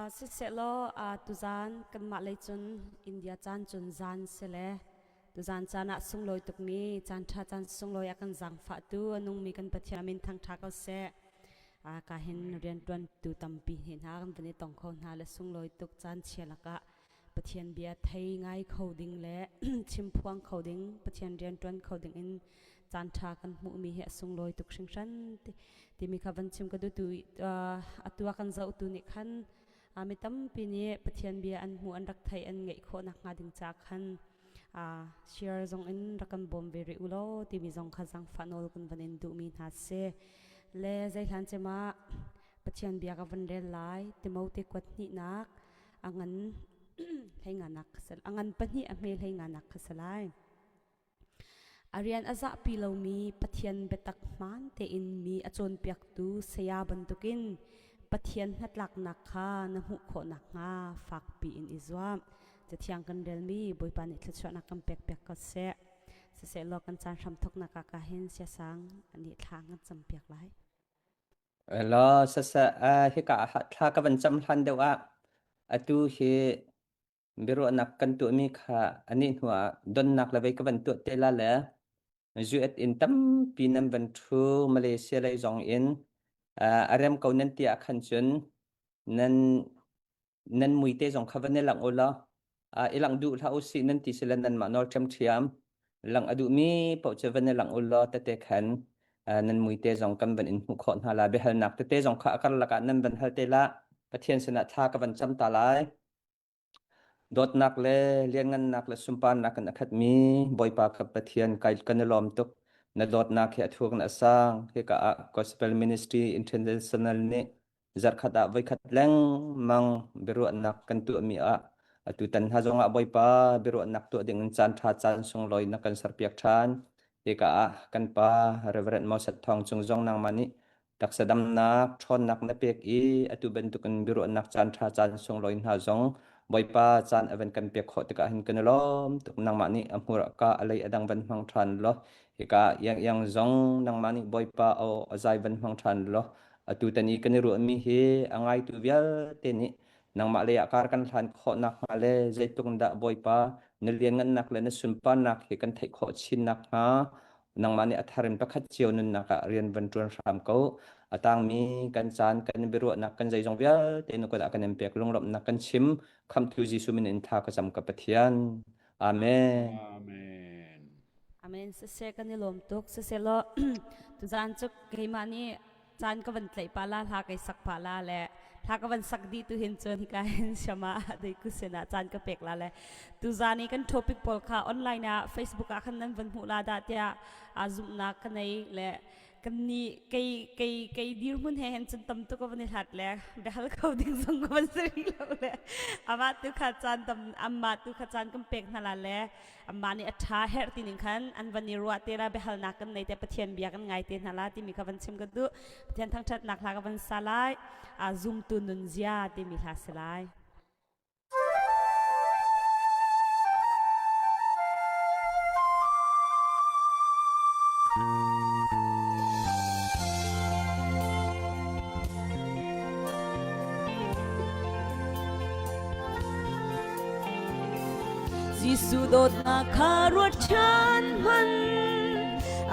Siseh law tuzaan kanmah lei cun India caan cun zan si le tuzaan caan ah sunglawi tukmi caan ṭha caan sunglawi a kan zaangfahtu a nungmi kan Pathian min thangṭha ko seh. Ka hin rianṭuantu tampi he hna kan van i tong kho hna le sunglawi tuk caan chia lakah Pathian bia thei ngai kho ding le chimphuang kho ding Pathian rianṭuan kho ding in caan ṭha kan hmuhmi hi a sunglawi tuk hringhran timi kha van chim ka duh tu atu a kan zohtu nih khan mi tampi nih Pathian bia an hmuh an rak theih an ngeih khawh nakhnga ding ca khan share zong in rak kan bawm ve rih u law timi zong kha zaangfah nawl kan van in duhmi hna si le zeihlan cema Pathian bia ka van rel lai Timote kuat hnihnak a ngan hlei nganak a ngan pahnih a hme hlei nganak kha si lai. A rian a zahpi lomi Pathian biatak hmaan tein mi a cawnpiaktu saya bantukin Pathian hnatlaknak kha na hmuh khawh nakhnga fakpi in i zuam. Cathiang kan relmi Bawipa nih thluachuahnak kan pekpiak ko seh. Siseh law kan caan hramthawknak ah ka hin siasang nih thla kan campiak lai. Law saseh hika ah thla ka van cam hlan deuh ah atu hi biaruahnak kan tuahmi kha anih hnu ah donnak le vei ka van tuah te la le US in tampi nan van ṭhu Malaysia lei zong in a rem ko nan ti ah khan cun nan nan mui te zong kha van i langh u law i langh duh hlah usih nan ti sile nanmah nawl ṭhiamṭhiam langh a duhmi paoh cu van i langh u law tete khan nan mui te zong kan van in hmuh khawh hna la biahalnak tete zong kha a karlak ah nan van hal te la Pathian sinah thla ka van cam ta lai. Dawtnak le lianngannak le sunparnak in a khatmi Bawipa ka Pathian kai kan i lawm tuk. Na dawtnak hi a thuk in a sang. Hika ah Gospel Ministry International nih zarhkhat ah voikhat lengmang biaruahnak kan tuahmi ah atutan hna zongah Bawipa biaruahnak tuah ding in caan ṭha caan sunglawi na kan serpiak ṭhan. Hika ah kan pa Reverend Moses Thawng Cung zong nangmah nih Taksa damnak ṭhawnnak na pek i atu bantukin biaruahnak caan ṭha caan sunglawi hna zong Bawipa caan a van kan pek khawh tikah hin kan i lawm tuk. Nangmah nih a hmurka a lei a dang van hmang ṭhan law hika iang iang zong nangmah nih Bawipa aw a zai van hmang ṭhan law atu tan i kan i ruahmi hi a ngaitu vialte nih nangmah lei ah kar kan hlan khawh nakhnga le zeitluk in dah Bawipa na lianngannak le na sunparnak hi kan theih khawh chin nakhnga nangmah nih a thar in pakhat cio nunnak ah rian van ṭuan hram ko. A tangmi kan caan, kan biaruahnak, kan zeizong vialte na kut ah kan in pek lunglawmhnak kan chim. Khamhtu Jesuh min in thla ka cam ka Pathian. Amen. Amen. Amen. Siseh kan i lawm tuk. Siseh law tuzaan cu keimah nih caan ka van tlaih pa la hla kai sak pa la le hla ka van sak dih tu hin cun hika hin shama dei ku sin ah caan ka pek la le tuzaan i kan topic pawl kha online ah Facebook ah khan nan van hmuh la dah tiah a zumhnak ka nei le kan ni kei kei kei dirhmun he hen cun tam tuk ka van i hlat le biahal kho ding zong ka van si rih lo le amah tu kha caan tam amah tu kha caan kan pek hna la le Amah nih a ṭha herh ti ning khan an van i ruah te la biahalnak kan nei te Pathian bia kan ngai te hna la timi kha van chim ka duh. Pathian thangṭhatnak hla ka van sa lai. A zumtu nunzia timi hla si lai. Jesuh dawtnak kha ruat ṭhan hmanh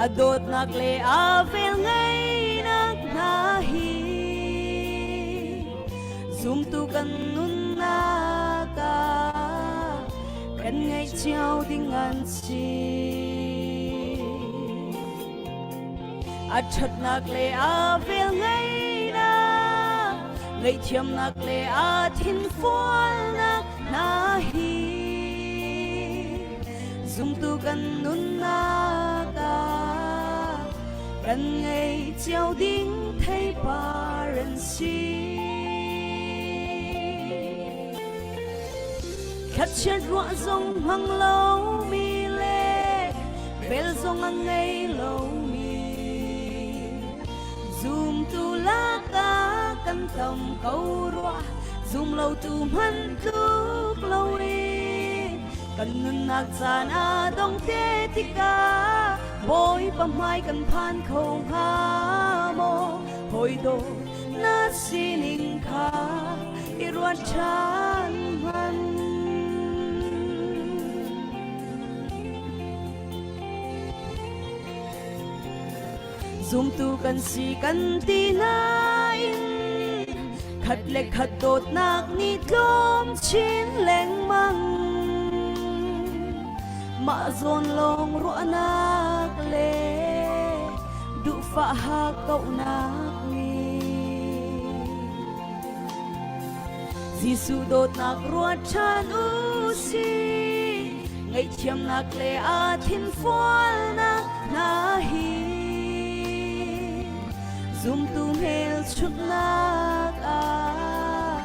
a dawtnak le a velngeihnak hna hi zumtu kan nunnak ah kan ngaih cio ding an si. A ṭhatnak le a velngeihnak ngaihthiamnak le a thinfualnak hna hi zumtu kan nunnak ah kan ngei cio ding theipar an si. Khatchiat ruah zong hmang lomi le bel zong a ngei lomi zumtu lakah kan tam ko rua zum lo tu hmanh tluk loin kan nunnak caan a dong te tikah Bawipa hmai kan phan kho hnga maw? Hawi na sining kha i ruat ṭhan hmanh. Zumtu kan si kan ti nain khat le khat dawtnak nih tlawm chin lengmang. Mah zawn lawng ruahnak le duhfah hakkauhnak nih Jesuh dawtnak ruat ṭhan u sih. Ngaihthiamnak le aa thinfualnak hna hi zumtu hmelchunhnak ah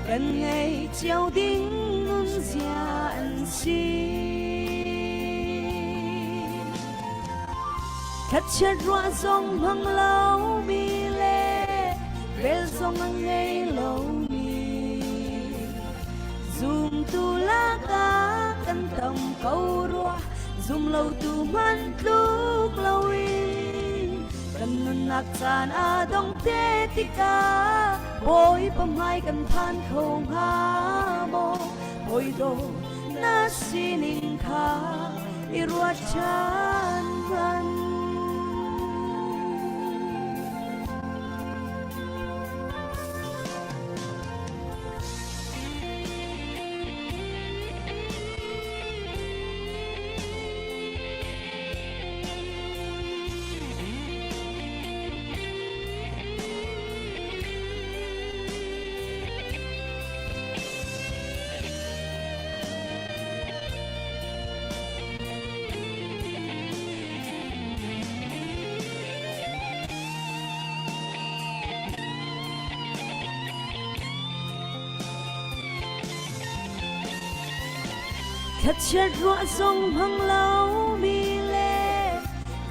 kan ngei cio ding nunzia an si. Thlachiat ruah zong hmang lomi le vel zong a ngei lomi Zumtu lakah kan tam ko rua, zum lo tu hmanh tluk loin kan nunnak caan a dong te tikah Bawipa hmai kan phan kho hnga maw? Hawi dawt na sining kha i ruat ṭhan hmanh. Thlachiat ruah zong hmang lomi le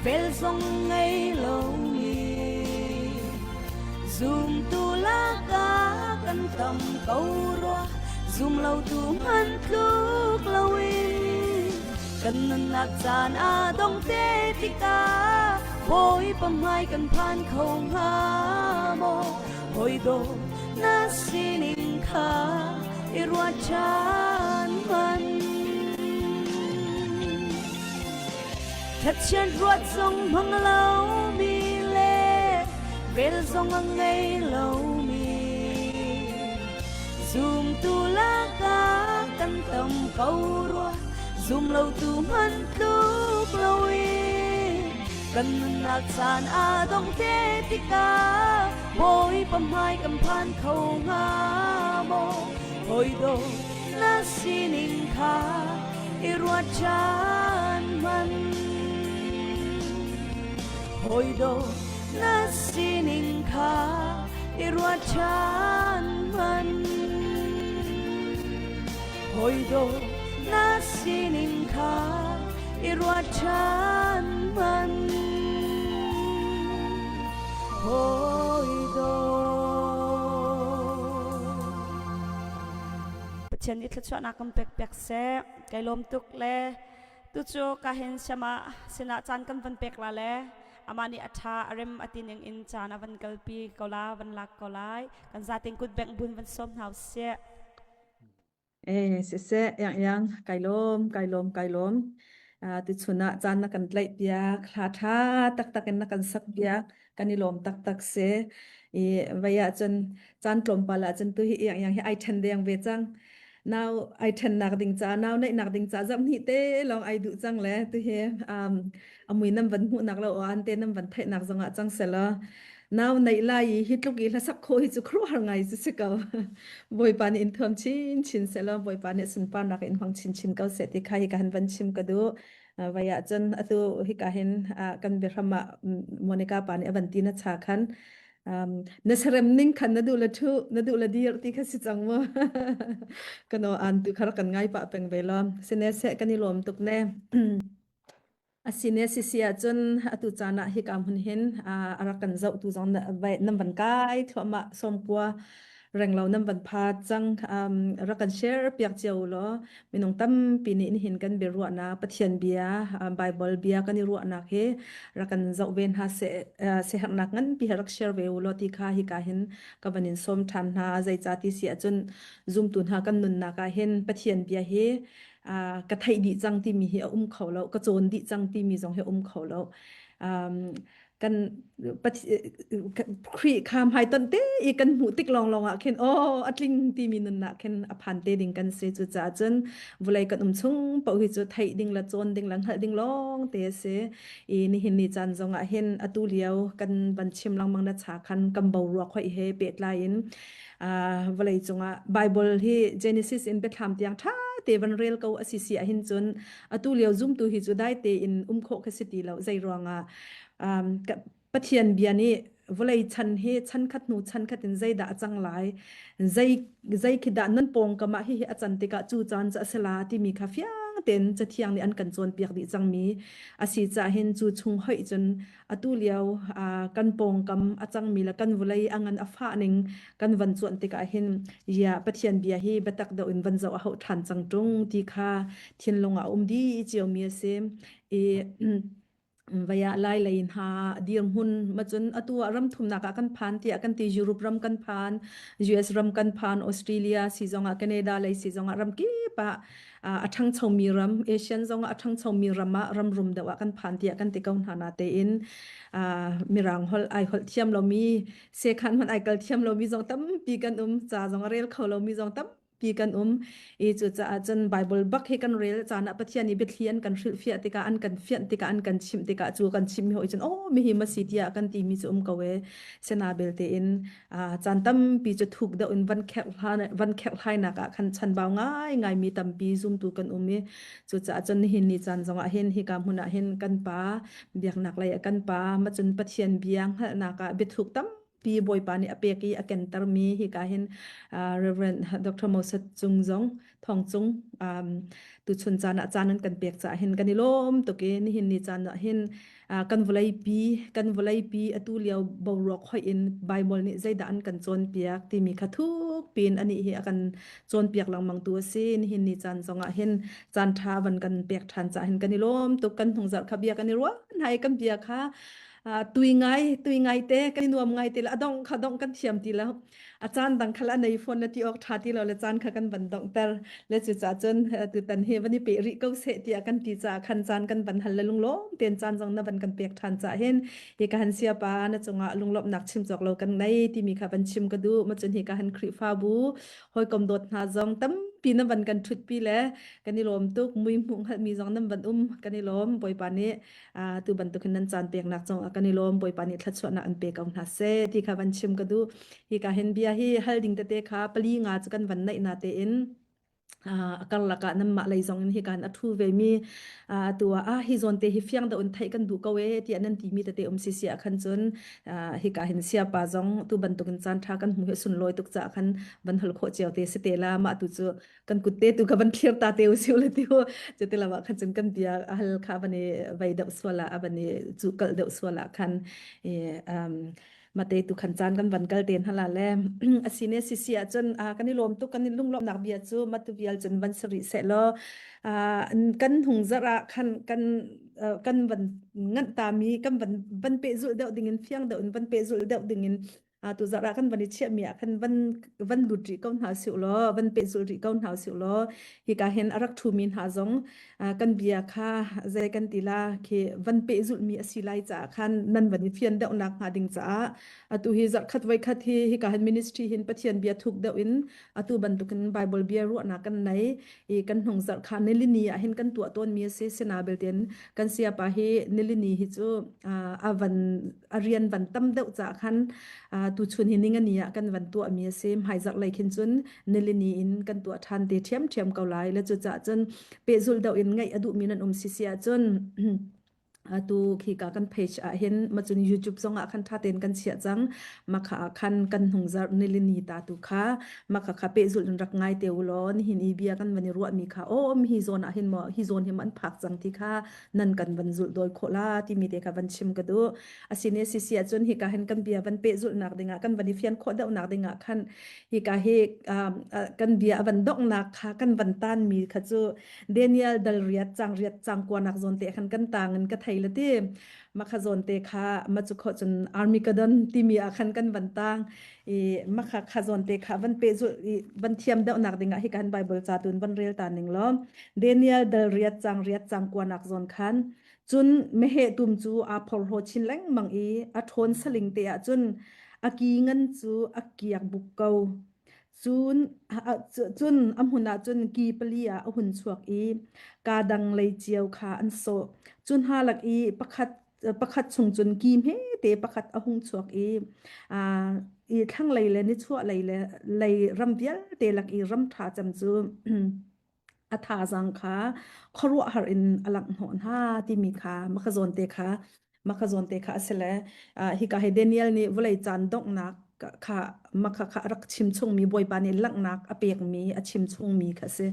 vel zong ngei lomi zumtu lakah kan tam ko rua zum lo tu hmanh tluk loin kan nunnak caan a dong te tikah Bawipa hmai kan phan kho hnga maw hawi dawt na sining kha i ruat ṭhan hmanh. Thlachiat ruat zong hmang lomi le vel zong a ngei lomi zumtu lakah kan tam ko rua zum lo tu hmanh tluk loin kan nunnak caan a dong te tikah Bawipa hmai kan phan kho hnga maw? Hawi dawt na sining kha i ruat ṭhan hmanh. Hawi dawt na sining kha i ruat ṭhan hmanh. Hawi dawt na sining kha i ruat ṭhan hmanh. Hawi dawt. Pathian nih thluachuahnak kan pek piak seh. Kai lawm tuk le tu cu ka hin siama sinah caan kan van pek la le amah nih a ṭha a rem a ti ning in caan a van kalpi ko la van lak ko lai kan zating kut bengh bun van sawm hna usih. Eh, siseh, yang yang, kai lawm, kai lawm, kai lawm. Ah, ti chun ah caan na kan tlaih piak, hla ṭha taktak in na kan sak piak, kan i lawm taktak si. I vai ah cun caan tlawmpal ah cun tu hi yang yang hi ai ṭhen deng ve cang. Nau ai ṭhennak ding ca, nau neihnak ding ca zam hnih te lawng ai duh cang le tu hi um, a mui nan van hmuhnak lo an te nan van theihnak zongah cang selaw nau neih lai i hi tluk i hlasak kho hi cu khuaruahhar ngai cu si ko Bawipa nih in thuam chin chin selaw Bawipa nih sunparnak in hmang chin chin ko seh ti kha hi ka han van chim ka duh vai ah cun atu hika hin kan biahram ah Monica pa nih a van ti na cha khan na serem ning khan na duh le thu na duh le dir ti kha si cang mu kano an tu khar kan ngai pa peng ve lo sine se kan i lawm tuk ne Asine sisi ahcun atu caan ah hika hmun hin a rak kan zohtu zong nan van kai thluahmah sawmkua. Renglo nan van pha cang. Rak kan share piak cio law minung tampi nih nihin kan biaruahnak Pathian bia Bible bia kan i ruahnak hi rak kan zoh ve hna seh siaherhnak nganpi he rak share ve u law ti kha hika hin ka van in sawm ṭhan hna. Zeicah ti si ahcun zumtu hna kan nunnak ah hin Pathian bia hi ka theih dih cang timi hi a um kho lo, ka cawn dih cang timi zong hi a um kho lo. Kan Khrih kha hmaitonh te i kan hmuh tik lawnglawng ah khin aw a tling timi nunnak khin a phan te ding kan si. Cucaah cun vawlei kan um chung paoh hi cu theih ding le cawn ding le hngalh ding lawng te a si. I nihin ni caan zong ah hin atu lio kan van chim lengmang na cha khan kan boruak hoih he pehtlai in vawlei cungah Bible hi Genesis in Biathlam tiang ṭha te van rel ko a si si ahhin cun atu lio zumtu hi cu dai tein um khawh kha si ti lo. Zei ruangah um, Pathian bia nih vawlei chan hi chan khat hnu chan khat in zeidah a cang lai, zei zei khi dah nan pawngkam ah hihi a can tikah cu caan cu a si la timi kha fiang tein Cathiang nih an kan cawnpiak dih cangmi a si caah hin cu chung hoih cun atu lio kan pawngkam a cangmi le kan vawlei a ngan a fah ning kan van cuanh tikah hin ya Pathian bia hi biatak deuh in van zoh a hauh ṭhan cang ṭung ti kha thinlung ah a um dih ciomi a si. I Vai ah Lai lei hna dirhmun macun atu ah ram thumnak ah kan phan tiah kan ti. Europe ram kan phan, US ram kan phan, Australia si zongah, Canada lei si zongah, ram kip ah a ṭhangchomi ram, Asian zongah a ṭhangchomi ram ah ram rum deuh ah kan phan tiah kan ti ko hna natein Mirang holh ai holh thiam lomi, sekhan hmanh ai kal thiam lomi zong tampi kan um, ca zong a rel kho lomi zong tam pi kan um i cucaah cun Bible bak hi kan rel caan ah Pathian nih biathli an kan hrilhfiah tikah, an kan fianh tikah, an kan chimh tikah, cu kan chimmi hoi cun oh mihi ma si tiah kan timi cu um ko e. Sena belte in caan tampi cu thuk deuh in van kherh van kherhhlainak ah khan chanbau ngai ngai mi tampi zumtu kan um i cucaah cun nihin ni caan zongah hin hika hmun ah hin kan pa biaknak lei ah kan pa macun Pathian bia hngalhnak ah biathuk tam pi Bawipa nih a pek i a kentermi hika hin Reverend Dr. Moses Cung zong Thawng Cung tuchun caan ah caan an kan pek caah hin kan i lawm tuk i nihin ni caan ah hin kan vawleipi kan vawleipi atu lio boruak hoih in Bible nih zeidah an kan cawnpiak timi kha thuk piin anih hi a kan cawnpiak lengmang tu a si. Nihin ni caan zong ah hin caan ṭha van kan pek ṭhan caah hin kan i lawm tuk. Kan hnungzarh kha bia kan i ruah hna i kan bia kha tui ngai tui ngai te kan i nuam ngai ti le a dongh kha dongh kan thiam ti lo. A caan dang khal a nei fawn le ti awk ṭha ti lo le caan kha kan van donghter le cucaah cun tutan hi van i pe rih ko seh tiah kan ti caah khan caan kan van hal le lunglawm tein caan zong na van kan pek ṭhan caah hin hi ka han siapa na cungah lunglawmhnak chim cawk lo kan nei timi kha van chim ka duh. Macun hi ka han Khrihfabu hawikom dawt hna zong tampi na van kan ṭhutpi le kan i lawm tuk. Mui hmuh hngalhmi zong nan van um, kan i lawm. Bawipa nih tu bantukin nan caan peknak cungah kan i lawm. Bawipa nih thluachuahnak an pe ko hna seh ti kha van chim ka duh. Hi ka hin bia hi hal ding tete kha pali nga cu kan van naih na tein a karlak ah nanmah lei zong in hi kan a thu ve mi tu ah hi zawn te hi fiang da un theih kan duh ko e tiah nan ti mi tete um si si ah khan cun hi ka hin siapa zong tu bantukin caan tha kan hmu hi sunlawi tuk ca khan van hal khawh cio te si te la. Mah tu cu kan kut te tu ka van thlir ta te usiu le tiu cuti lo ah khan cun kan bia hal kha van i vei deuh sual ah van i cu kal deuh sual ah khan i um mate tu khan caan kan van kal ten hala le asine sisi ah cun kan i lawm tuk. Kan i lunglawmhnak bia cu matu vial cun van sari se law kan hung zarh ah khan kan kan van nganh ta mi kan van van pe zul deuh ding in, fiang deuh in van pe zul deuh ding in tu zarh ah kan van i chiahmi ah khan van van lut rih ko hna sih law, van pehzulh rih ko hna sih law hika hin a rak ṭhumi hna zong kan bia kha zei kan ti la khi van pehzulhmi a si lai caah khan nan van i fian deuh nak hnga ding caah atu hi zarh khat voi khat hi hika hin ministry hin Pathian bia thuk deuh in atu bantukin Bible bia ruahnak kan nei i kan hnung zarh kha nilini ah hin kan tuah tawnmi a si. Sina belten kan siapa hi nilini hi cu a van a rian van tam deuh caah khan tuchun hi ningani ah kan van tuahmi a si. Hmaizarh lei khin cun nilini in kan tuah ṭhan te ṭhiamṭhiam ko lai le cucaah cun pehzulh deuh in ngaih a duhmi nan um si si ahcun. Atu khika kan page ah hin macun YouTube zong ah khan tha tein kan chiah cang. Makha ah khan kan hnung zarh nilini ta tu kha makha kha pehzulh in rak ngai te u law nihin i bia kan van i ruahmi kha om hi zawn ah hin maw hi zawn hi maw an phak cang ti kha nan kan van zulh dawi khawh la timi te kha van chim ka duh. Asine sisi ahcun hika hin kan bia van pehzulh nak dingah kan van i fian khawh deuh nak dingah khan hika hi um, kan bia a van donghnak kha kan van tan mi kha cu Daniel dal riat cang riat cang kuanak zawn te khan kan tang in ka thei la ti makha zawn te kha ma chu kho cun Armageddon timi ah khan kan van tang i makha kha zawn te kha van pe zu i van thiam deuh nak ding ah hi kan Bible ca tun van rel ta ning lo Daniel dal riat cang riat cang kuanak zawn khan cun meheh tum cu aa phorhlaw chin lengmang i a ṭhawn saling te ah cun a ki ngan cu a kiak buk ko Cun, cun a hmun ah cun ki pali ah a hun chuak i kaa dang lei cio kha an sawh. Cu hna lak i pakhat, pakhat chung cun ki hmete pakhat a hung chuak i, aa, i thlanglei le nichuahlei le lei ram vialte lak i ram ṭha cem cu a thazaang kha khuaruahhar in a langhhnawh hna timi kha maka zawn te kha maka zawn te kha a si le hika hi Daniel nih vawlei caan donghnak kha maka kha a rak chim chungmi Bawipa nih langhnak a pekmi a chim chungmi kha si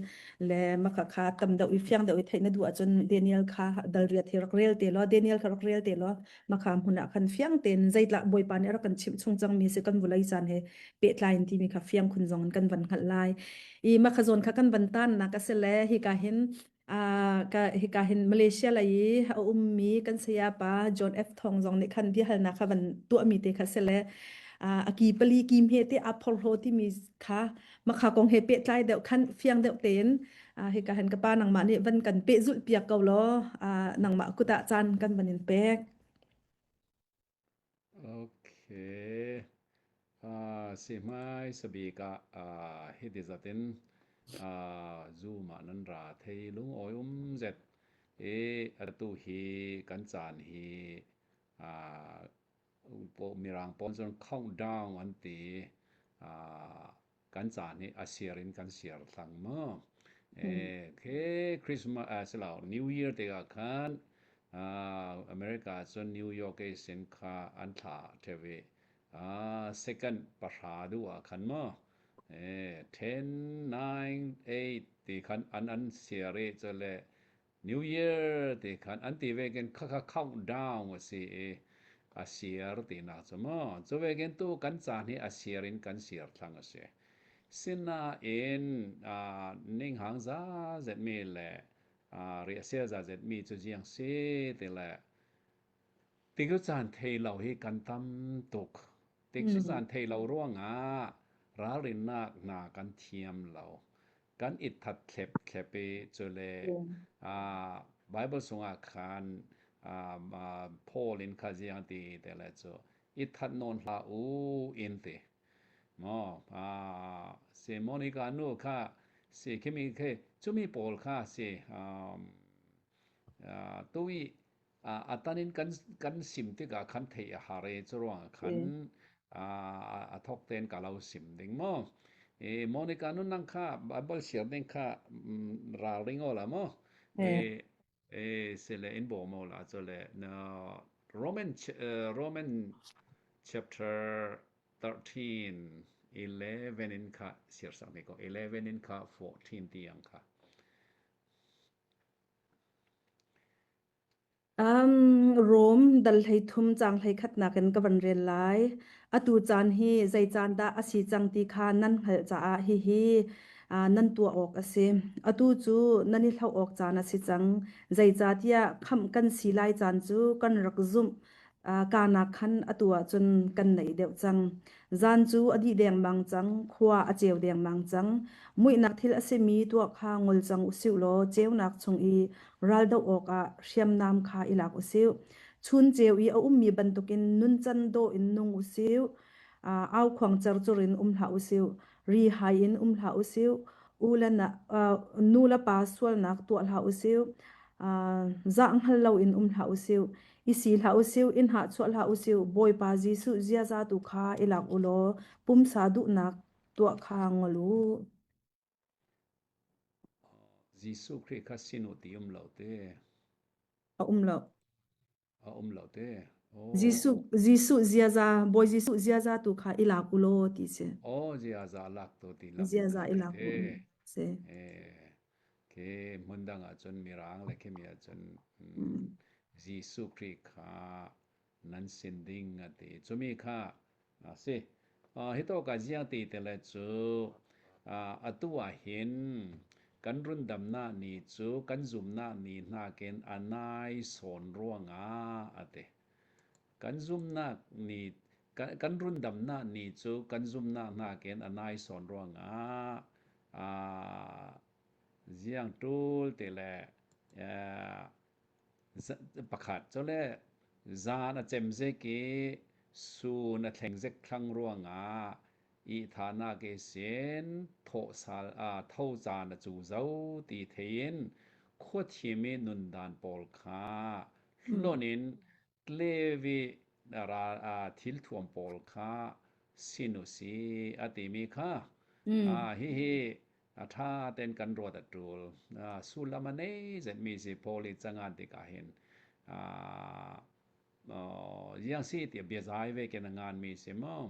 le maka kha tam deuh i fiang deuh i theih na duh ahcun Daniel kha dal riat hi rak rel te law Daniel kha rak rel te law maka hmun ah khan fiang tein zeitlah Bawipa nih a rak kan chimh chung cangmi si kan vawlei caan he pehtlai in timi kha fiang khun zong in kan van hngalh lai i mah kha zawn kha kan van tannak a si le hika hin ka hika hin Malaysia lei i a ummi kan saya pa John F Thong zong nih khan biahalnak kha van tuahmi te kha si le a ki pali ki hme te aa phorhlaw timi kha makha kong he pehtlai deuh khan fiang deuh tein hika hin ka pa nangmah nih van kan pehzulh piak ko law nangmah kut ah caan kan van in pek. Okay. Si hmai sabik ah hiti zat in Zoom ah nan ra thei lungawi um zet i atu hi kan caan hi mirang pawl cun countdown an ti. Kan caan hi a siar in kan siar thlang maw? Khi Christmas silo New Year tikah khan America cun New York i sin kha an thla ṭheo i second pahra duh ah khan maw 10, 9, 8 ti khan an an siar i cule New Year ti khan an ti ve khin khakha countdown a si i a siar tinak cu maw. Cu ve khin tu kan caan hi a siar in kan siar thlang a si. Sinain ninghang za zetmi le riahsia za zetmi cu ziang si ti le Tikcu caan thei lo hi kan tam tuk. Tikcu caan thei lo ruangah ralrinnak hna kan thiam lo. Kan i that thlep thlep i cule Bible sungah khan Paul in kha ziang ti te le cu i that nawn hlah u in ti. Maw si Monica nu kha si khimi khi cumi pawl kha si tu i A tan in kan kan sim tikah khan theih a har i curuangah khan a thawk tein ka lo sim ding maw. I Monica nun nang kha Bible share ding kha ralring aw la maw. E e sele in bawm aw la chole na Roman Roman chapter 13 11 in kha share sak ni ko 11 in kha 14 tiang kha. Rom dal 13 caang 11 in ka van rel lai. Atu caan hi zei caan dah a si cang ti kha nan hngalh caah hihi nan tuah awk a si. Atu cu nan i hlauh awk caan a si cang. Zeicahtiah khamh kan si lai caan cu kan rak zumh Kaa khan atu ahcun kan naih deuh cang. Zan cu a dih dengmang cang, khua a ceu dengmang cang. Muihnak thil a simi tuah kha ngol cang usih law ceunak chung i raldoh awkah hriamnam kha i lak usih. Chun ceu i a ummi bantukin nuncan dawh in nung usih. Aukhuang cercur in um hlah usih. Ri hai in um hlah usih. U le na, nu le pa sualnak tuah hlah usih. Zah hngal loin um hlah usih. I si hlah usih, i hnahchuah hlah usih, Bawipa Jesuh ziaza tu kha i lak u law pumsa duhnak tuah kha ngol u. Jesuh Khrih kha sin u ti um lo te. A um lo. A um lo te. Oh. Jesuh Jesuh ziaza Bawi Jesuh ziaza tu kha i lak u law ti si. Oh ziaza lak tu ti lam Ziaza i lak u si. Eh ke hmun dang ah cun mirang le khimi ah cun mm, Jesuh Khrih kha nan sin ding a ti. Cumi kha a si. Hi tawk ah ziang ti te le cu atu ah hin kan rundamnak ni cu kan zumnak ni nakin a nai sawn ruangah a ti. Kan zumnak ni kan rundamnak ni cu kan zumnak nakin a nai sawn ruangah ziang ṭul ti le Pakhat cu le zan a cem zik i sun a thleng zik thlang ruangah ihthahnak i sin thawhsal ah tho caan a cu zo ti thei in khuathim i nundan pawl kha hlonh in Levi ral thilthuam pawl kha sin u si a timi kha hihi a ṭha tein kan ruat a ṭul. Sullam a nei zetmi si Paul i cangan tikah hin ziang si tiah biazai ve ken a nganmi si maw?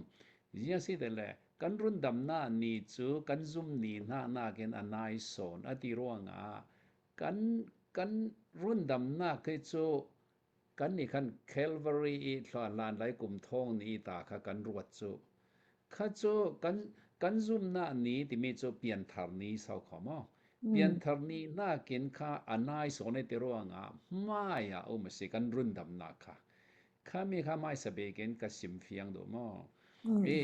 Ziang si te le kan rundamnak ni cu kan zum ni hna nakin a nai sawn a ti ruangah kan kan rundamnak hi cu Kannih khan Calvary i hlan lai kum thong ni ta kha kan ruat cu. Kha cu kan kan zumnak ni timi cu pianthar ni sau kho maw? Pianthar ni nakin kha a nai sawn ti ruangah hmai ah um a si kan rundamnak kha. Kha mi kha hmaisa bik in ka sim fiang duh maw? I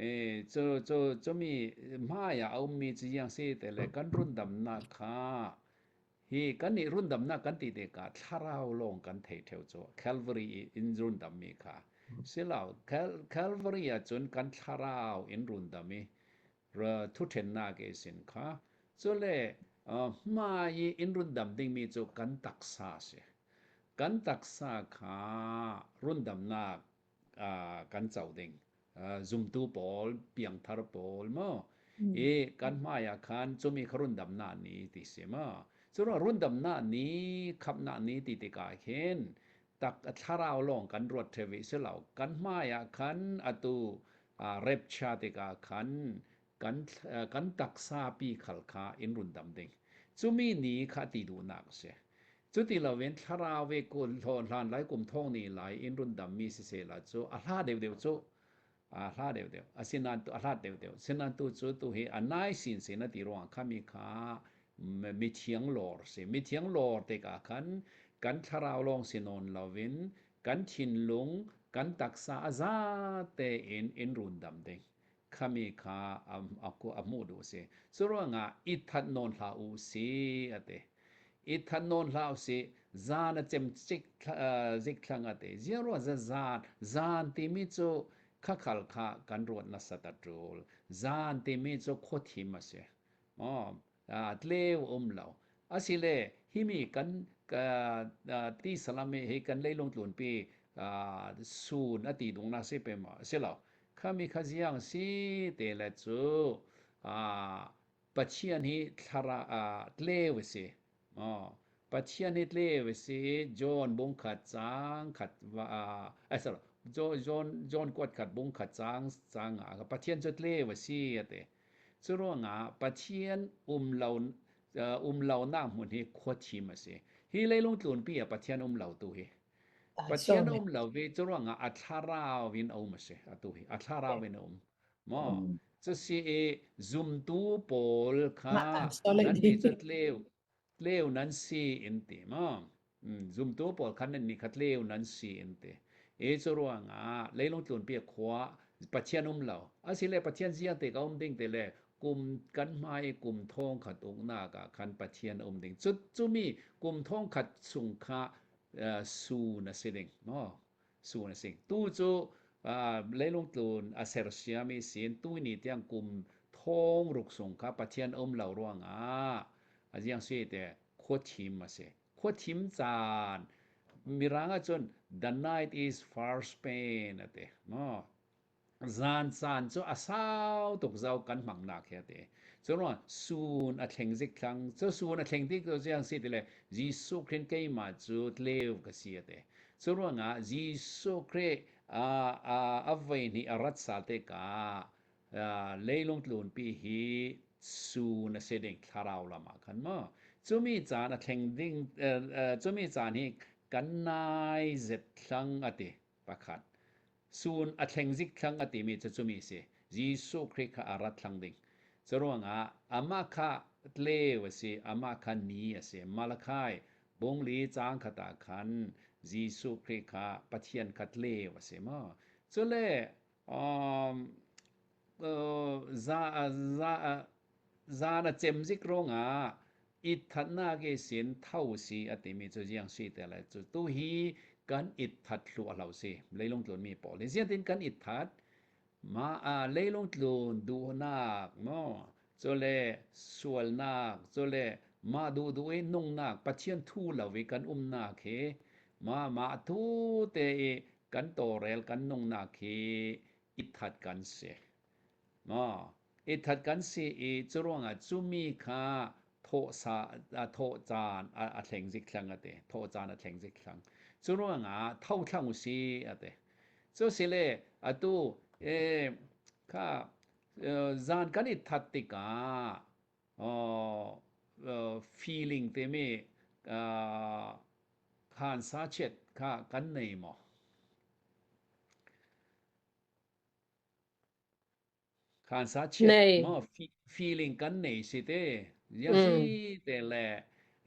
e cu cu cumi hmai ah a ummi cu iang si te le kan rundamnak kha Hi kannih rundamnak kan ti tikah thlarau lawng kan thei ṭheo cu Calvary i in rundammi kha silo Calvary ah cun kan thlarau in rundam i thuṭhennak i sin kha cule hmai i in rundam dingmi cu kan taksa a si. Kan taksa kha rundamnak kan co ding zumtu pawl piangthar pawl maw i kan hmai ah khan cumi kha rundamnak ni ti si maw cu rundamnak ni khamhnak ni ti tikah khin tak thlarau lawng kan ruat ṭheu i si lo kan hmai ah khan atu rapture tikah khan kan kan taksa pi khal kha in rundam ding cumi ni kha ti duhnak a si Cuti loin thlarau i hlan lai kum thong ni lai in rundammi siseh la cu a hla deuhdeuh cu a hla deuhdeuh asinain a hlat deuhdeuh sinain tu cu tu hi a nai sinsin a ti ruang kha mi kha mithiang lawr si mithiang lawr tikah khan kan thlarau lawng si nawn loin kan thinlung kan taksa a za tein in rundam ding khami kha a hmuh duh a si. Cu ruangah i that nawn hlah u si a ti. I that nawn hlah u si zan a cem zik thlang a ti. Ziang ruah zan zan timi cu khakhal kha kan ruat nasat a ṭul. Zan timi cu khuathim a si. Maw tleu um lo. Asile himi kan ti salam hi kan leilung tlunpi sun a ti dung na si pe ma si lo. Khami kha ziang si te le cu Pathian hi thlara tleu a si. Pathian hi tleu a si John bung khat cang khat va sorry John John kuat khat bung khat cang cang ah Pathian cu tleu a si a ti. Curuangah Pathian um lo um lonak hmun hi khuathim a si. Hi leilung tlunpi ah Pathian um lo tu hi. Pathian um lo ve curuangah a thlarau in a um a si atu hi a thlarau in a um. Maw cusi i zumtu pawl kha nan nih cu tleu tleu nan si in ti maw zumtu pawl khan nan nih kha tleu nan si in ti i cu ruangah leilung tlunpi khua Pathian um lo asile Pathian ziang te ka um ding te le kum kan hmai i kum thong khat uknak ah khan Pathian um ding cu cumi kum thong khat chung kha sun a si ding maw sun a si tu cu leilung tlun a sersiam i sin tu ni tiang kum thong ruk sung kha Pathian um lo ruangah a ziang si te khuathim a si. Khuathim caan Mirang ahcun the night is far spent a ti. No. Zan caan cu a sau tuk zau kan hmangnak hi a ti. Cu sun a thleng zik thlang. Cu sun a thleng tik cu ziang si ti le Jesuh Khrih keimah cu tleu ka si a ti. Cu ruangah Jesuh Khrih a voi hnih a rat sal tikah leilung tlunpi hi sun a si ding thlarau lam ah khan maw cumi caan a thleng ding cumi caan hi kan nai zet thlang a ti pakhat sun a thleng zik thlang a timi cu cumi si Jesuh Khrih kha a rat thlang ding cu ruangah amah kha tleu a si amah kha ni a si Malachi bungli caang khat ah khan Jesuh Khrih kha Pathian kha tleu a si maw cule Um, za, za, zan a cem zik ruangah it-thatnak i sin tho si a timi cu ziang si te le cu tu hi kan it-that hlu a hlo si leilung tlun mi pawl hi ziatin kan it-that ma a leilung tlun duhnak mo cule sualnak cule mah duh duh i nungnak Pathian thu lo i kan umnak hi ma mah thu te i kan tawlrel kan nungnak hi ithat kan si. Maw? Ithat kan si i curuangah cumi kha thawh sa thawh caan a thleng zik thlang ate thawh caan a thleng zik thlang curuangah tho thlang usi ate cu sile atu e kha zan kan i that tikah feeling timi khan sa chiat kha kan nei maw? Khan sa chiat Nei. maw feeling kan nei si te yang si te le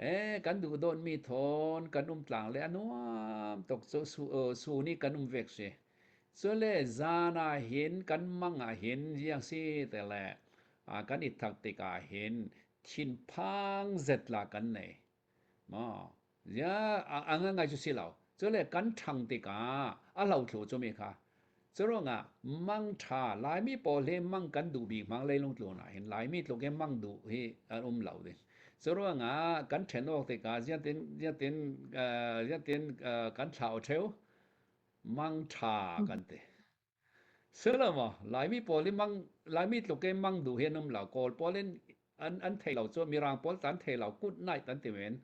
eh kan duh dawt mi thawn kan um tlang le a nuam tuk cu su su ni kan um vek si cule zan ah hin kan mang ah hin yang si te le kan i thak tikah hin thinphang zet la kan nei maw ya a ngai cu si lo cule kan ṭhang tikah a hlothlu cu mi kha curuangah mang ṭha laimi pawl hi mang kan duh bik mang leilung tlun ah hin laimi tluk hi mang duh hi an um lo ding curuangah kan ṭhen awk tikah ziatin ziatin ziatin kan thlau ṭheu mang ṭha kan ti Silo Laimi pawl hi mang Laimi tluk in mang duh hi an um lo. Kawl pawl in an an thei lo cu Mirang pawl tan thei lo good night an ti men.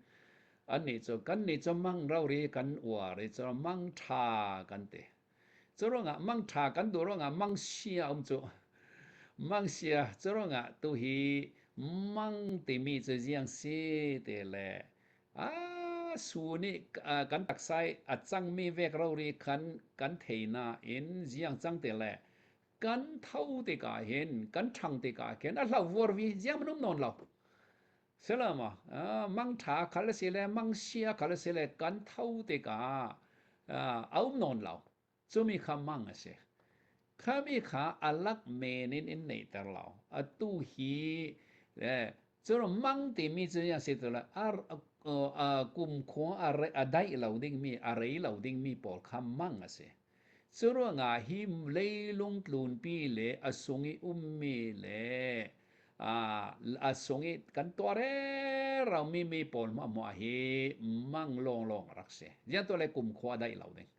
An nih cu kan nih cu mang rori kan uar i cu mang ṭha kan ti. Cu ruangah mang ṭha kan duh ruangah mang sia um cu. Mang sia cu ruangah tu hi mang timi cu ziang si ti le Ah, su nih kan taksa i a cangmi vek rori khan kan thei nain ziang cang te le kan tho tikah hin kan ṭhang tikah khin a hlo vuar vi ziang man um nawn lo. Selama mang ṭha khal a si le mang sia khal a si le kan tho tikah a um nawn lo. Cumi kha mang a si. Khami kha a lak men in in neihter lo. Atu hi eh, cu mang timi cu ya si tu a kumkhua a daih lo dingmi a rei lo dingmi pawl kha mang a si. Cu ruangah hi leilung tlunpi le a sung i ummi le a sung i kan tuah rerami mi pawl hmuahhmuah hi mang lawnglawng a rak si. Ziang tu le kumkhua a daih lo ding.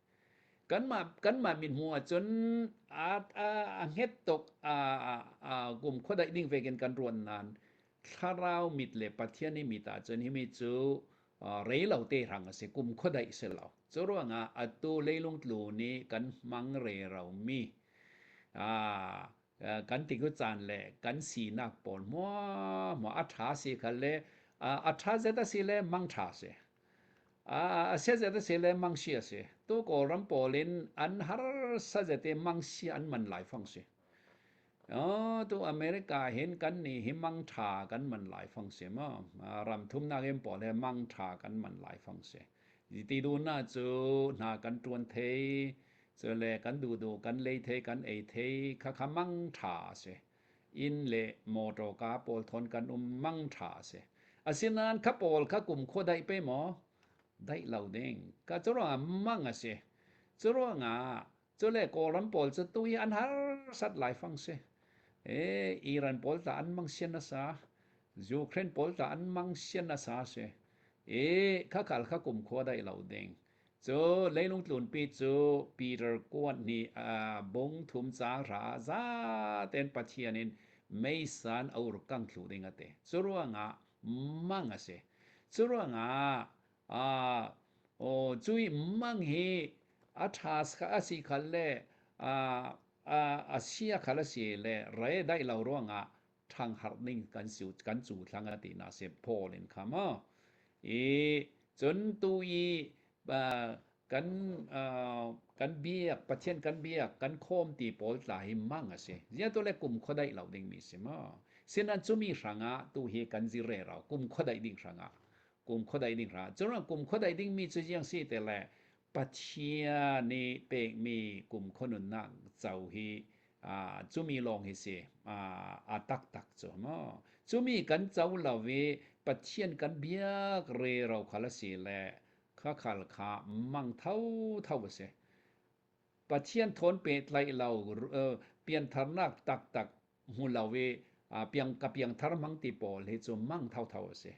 Kanmah kanmah mithmuh ahcun a, a, a hnget tuk a, a, a kum khuadaih ding vekin kan ruan nain thlarau mit le Pathian i mit ahcun himi cu rei lo te hrang a si kum khuadaih si lo. Cu ruangah atu leilung tlu nih kan hmang rero mi kan ti caan le kan sinak pawl hmuahhmuah a ṭha si khal le a ṭha zet a si le mang ṭha si. A siazet a si le mangsi a si. Tu Kawlram pawl in an harsa zet i mangsi an man lai fang si. Tu America hin kan nih hi mang ṭha kan man lai fang si maw? Ram thumnak in pawl he mang ṭha kan man lai fang si. Ti duhnak cu hna kan ṭuan thei, cule kan duhduh kan lei thei, kan ei thei, khakha mang ṭha a si. Inn le mawṭawka pawl thawn kan um mang ṭha a si. Asinain kha pawl kha kumkhua daih pe maw? Daih lo ding. Ka cu ruangah mang a si. Cu ruangah cule Kawlram pawl cu tu hi an harsat laifang si. E, Iran pawl tah an mang sian nasa. Ukraine pawl tah an mang sian nasa si. E, kha khal kha kumkhua daih lo ding. Cu leilung tlunpi cu Peter kuat nih bung thum caang hra ah zaten Pathian in meisan a ur kang thlu ding a ti. Cu ruangah mang a si. Cu ruangah. Aw cui mang hi a ṭha a si khal le a a sia khal a si le re daih lo ruangah ṭhangharh ning kan si kan cu thlang a ti na si Paul in kha maw i cun tu i kan kan biak Pathian kan biak kan khawm ti pawl tla hi mang a si zia tu le kum khuadaih lo ding mi si maw sinan cumi hrangah tu hi kan zir re rau kum khuadaih ding hrangah kum khuadaih ding hrangah cun kum khuadaih ding mi cu jiang si te le Pathian nih pekmi kum khuanunnak co hi cumi lawng hi si a taktak cu maw cumi kan co lo i Pathian kan biak re ro khal a si le kha khal kha mang thotho a si. Pathian thawn pehtlaih lo piantharnak taktak hmu lo i piang ka piangthar hmang ti pawl hi cu mang thotho a si.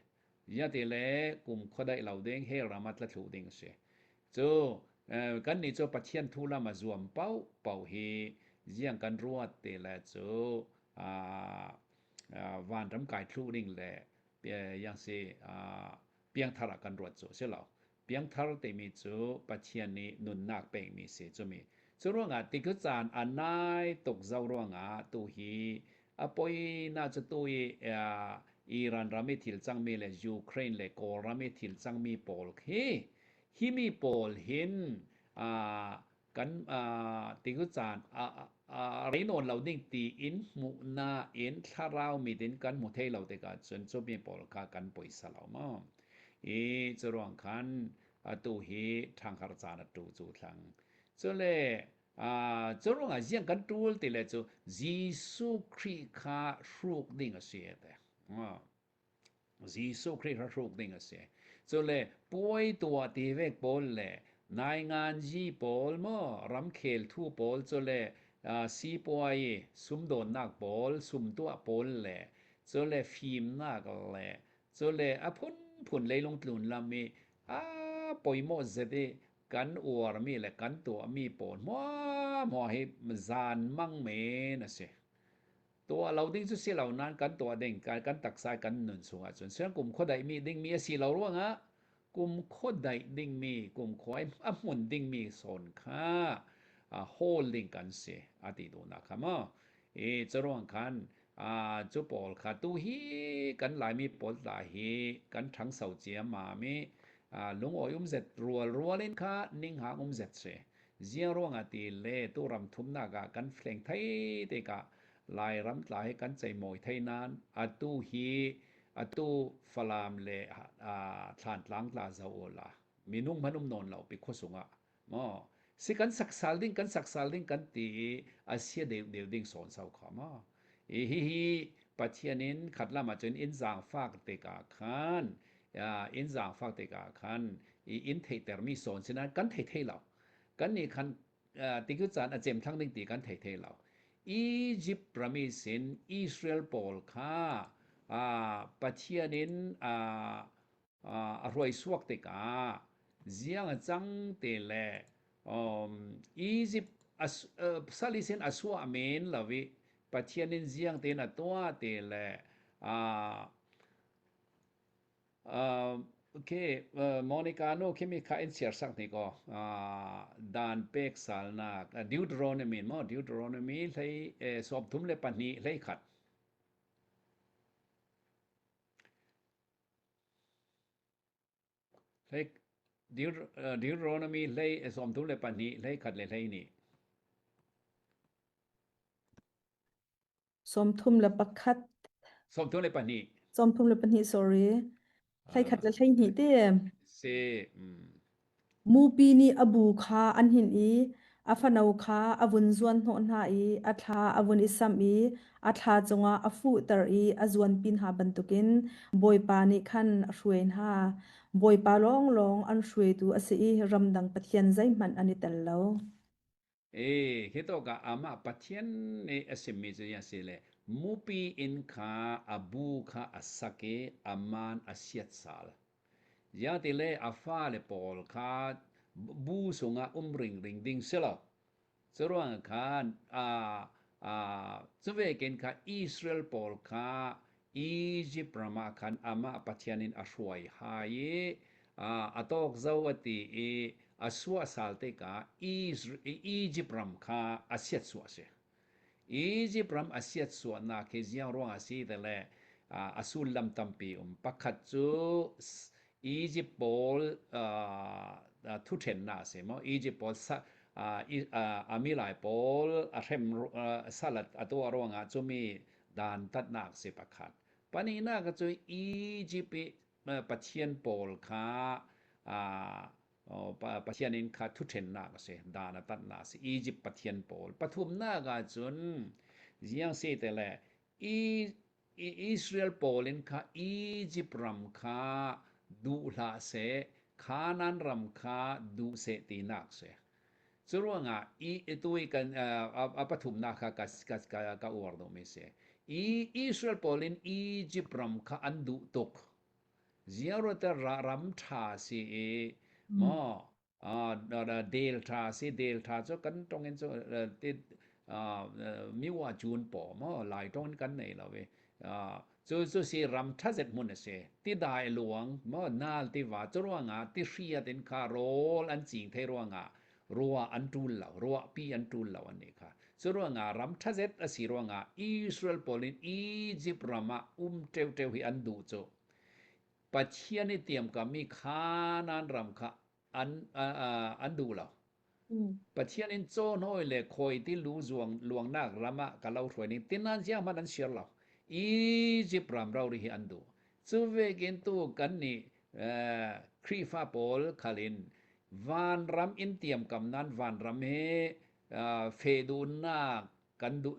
Ziati le kum khuadaih lo ding hell ram ah tla thlu ding a si. Cu kan nih cu Pathian thu lam a zuam paoh paoh hi ziang kan ruat ti le cu vanram kai thlu ding le yang si piangthar ah kan ruat cu a si lo. Piangthar timi cu Pathian nih nunnak pekmi si cumi. Cu ruangah tikhu caan a nai tuk zau ruangah tu hi a poi na cu tu i Iran ram i thil cangmi le Ukraine le Kawlram i thil cangmi pawl khi hi mi pawl hin kan tikhu caan a rei nawn lo ding tiin hmuhnak in thlarau mit in kan hmu thei lo tikah cun cu mi pawl kha kan poisa lo maw i cu ruang khan atu hi ṭhanghar caan a tu cu thlang cule cu ruangah ziang kan ṭul ti le cu Jesuh Khrih kha hruk ding a si te Jesuh Khrih kha hruk ding a si. Cule puai tuah ti vek pawl le nainganzi pawl maw ramkhel thu pawl cule sipuai sumdawnnak pawl sumtuah pawl le cule fimnak le cule a phunphun leilung tlun lam i a poimawh zet i kan uarmi le kan tuahmi pawl hmuahhmuah hi zan mang men a si. Tuah lo ding cu si lo nain kan tuah ding kan taksa kan nun chungah cun siang kum khuadaih mi dingmi a si lo ruangah kum khuadaih dingmi kum khua a hmun dingmi sawn kha hawl ding kan si a ti duhnak kha maw i curuang khan cu pawl kha tu hi kan Laimi pawl tla hi kan ṭhangso ciammam i lungawi um zet rual rual in kha ninghang um zet si Ziang ruangah ti le tu ram thumnak ah kan fleng thai tikah Lairam tla hi kan ceimawi thai nain atu hi atu Falam le Thlantlang tla zoh u la minung hmanh um nawn lo pi khuasung ah maw si kan saksal ding kan saksal ding kan ti i a sia deuh deuh ding sawn sau kha maw i hihi Pathian in khat lam ah cun in zaangfak tikah khan inn zaangfak tikah khan i inn theihtermi sawn si nain kan thei thei lo. Kan nih khan tikhu caan a cem thlang ding ti kan thei thei lo. Egypt rami sin Israel pawl kha Pathian in a hruai suak tikah ziang a cang te le Egypt sal sin a suah men lo i Pathian in ziang tein a tuah te le Okay, Monica nu khi kha in share sak ni ko. Dan pek salnak Deuteronomy mo Deuteronomy hlei 32 hlei khat. Hlei Deuteronomy hlei 32 hlei khat le hlei ni. 31. 32. 32 sorry. 31 le 12 te. Si. Mm. Mupi nih a bu kha an hin i a fano kha a vun zuan hnawh hna i a thla a vun i samh i a thla cungah a fuhter i a zuanpi hna bantukin Bawipa nih khan a hruai hna. Bawipa lawnglawng an hruaitu a si i ramdang pathian zeihmanh an i tel lo. E, hi tawk ah amah Pathian nih a simmi cu a si le mupi inn kha a bu kha a sak i a man a siat sal. Ziangti le a fale pawl kha bu sungah um ringring ding si lo. Curuang khan a cu vekin kha Israel pawl kha Egypt ram ah khan amah Pathian in a hruai hai i. A tawk zo a ti i a suahsal tikah Egypt ram kha a siatsuah a si. Egypt ram a siatsuahnak hi ziang ruang a si ti le a sullam tampi um. Pakhat cu Egypt pawl thuṭhennak a si maw? Egypt pawl a milai pawl a hrem sal a tuah ruangah cumi dantatnak a si pakhat. Pahnihnak cu Egypt i Pathian pawl kha Pathian in kha thuṭhennak a si, dan a tatnak a si. Egypt pathian pawl. Pathumnak ahcun ziang si te le Israel pawl in kha Egypt ram kha duh hlah seh, Canaan ram kha duh seh tinak si. Curuangah i tu i kan a pathumnak kha ka ka ka uar duhmi si. I Israel pawl in Egypt ram kha an duh tuk. Ziaruata ram ṭha si i maw del ṭha si del ṭha cu kan tong in cu miwa cun paw maw lai tong in kan nei lo i Cu cu si ram ṭhazet hmun a si. Tidai luang maw nal tiva cu ruangah tihriat in kha rawl an cing thei ruangah rua an ṭul lo, ruahpi an ṭul lo an nih kha. Cu ruangah ram ṭhazet a si ruangah Israel pawl in Egypt ram ah um ṭeuṭeu hi an duh cu. Pathian i tiamkammi Kanaan ram kha an an duh lo. Pathian in cawhnawi le khawi ti lu zuang luangnak ram ah ka lo hruai ning tinan ziang hmanh an siar lo. Egypt ram rori hi an duh. Cu vekin tu kan nih Khrihfa pawl khal in vanram in tiamkam nan vanram hi fe duhnak kan duh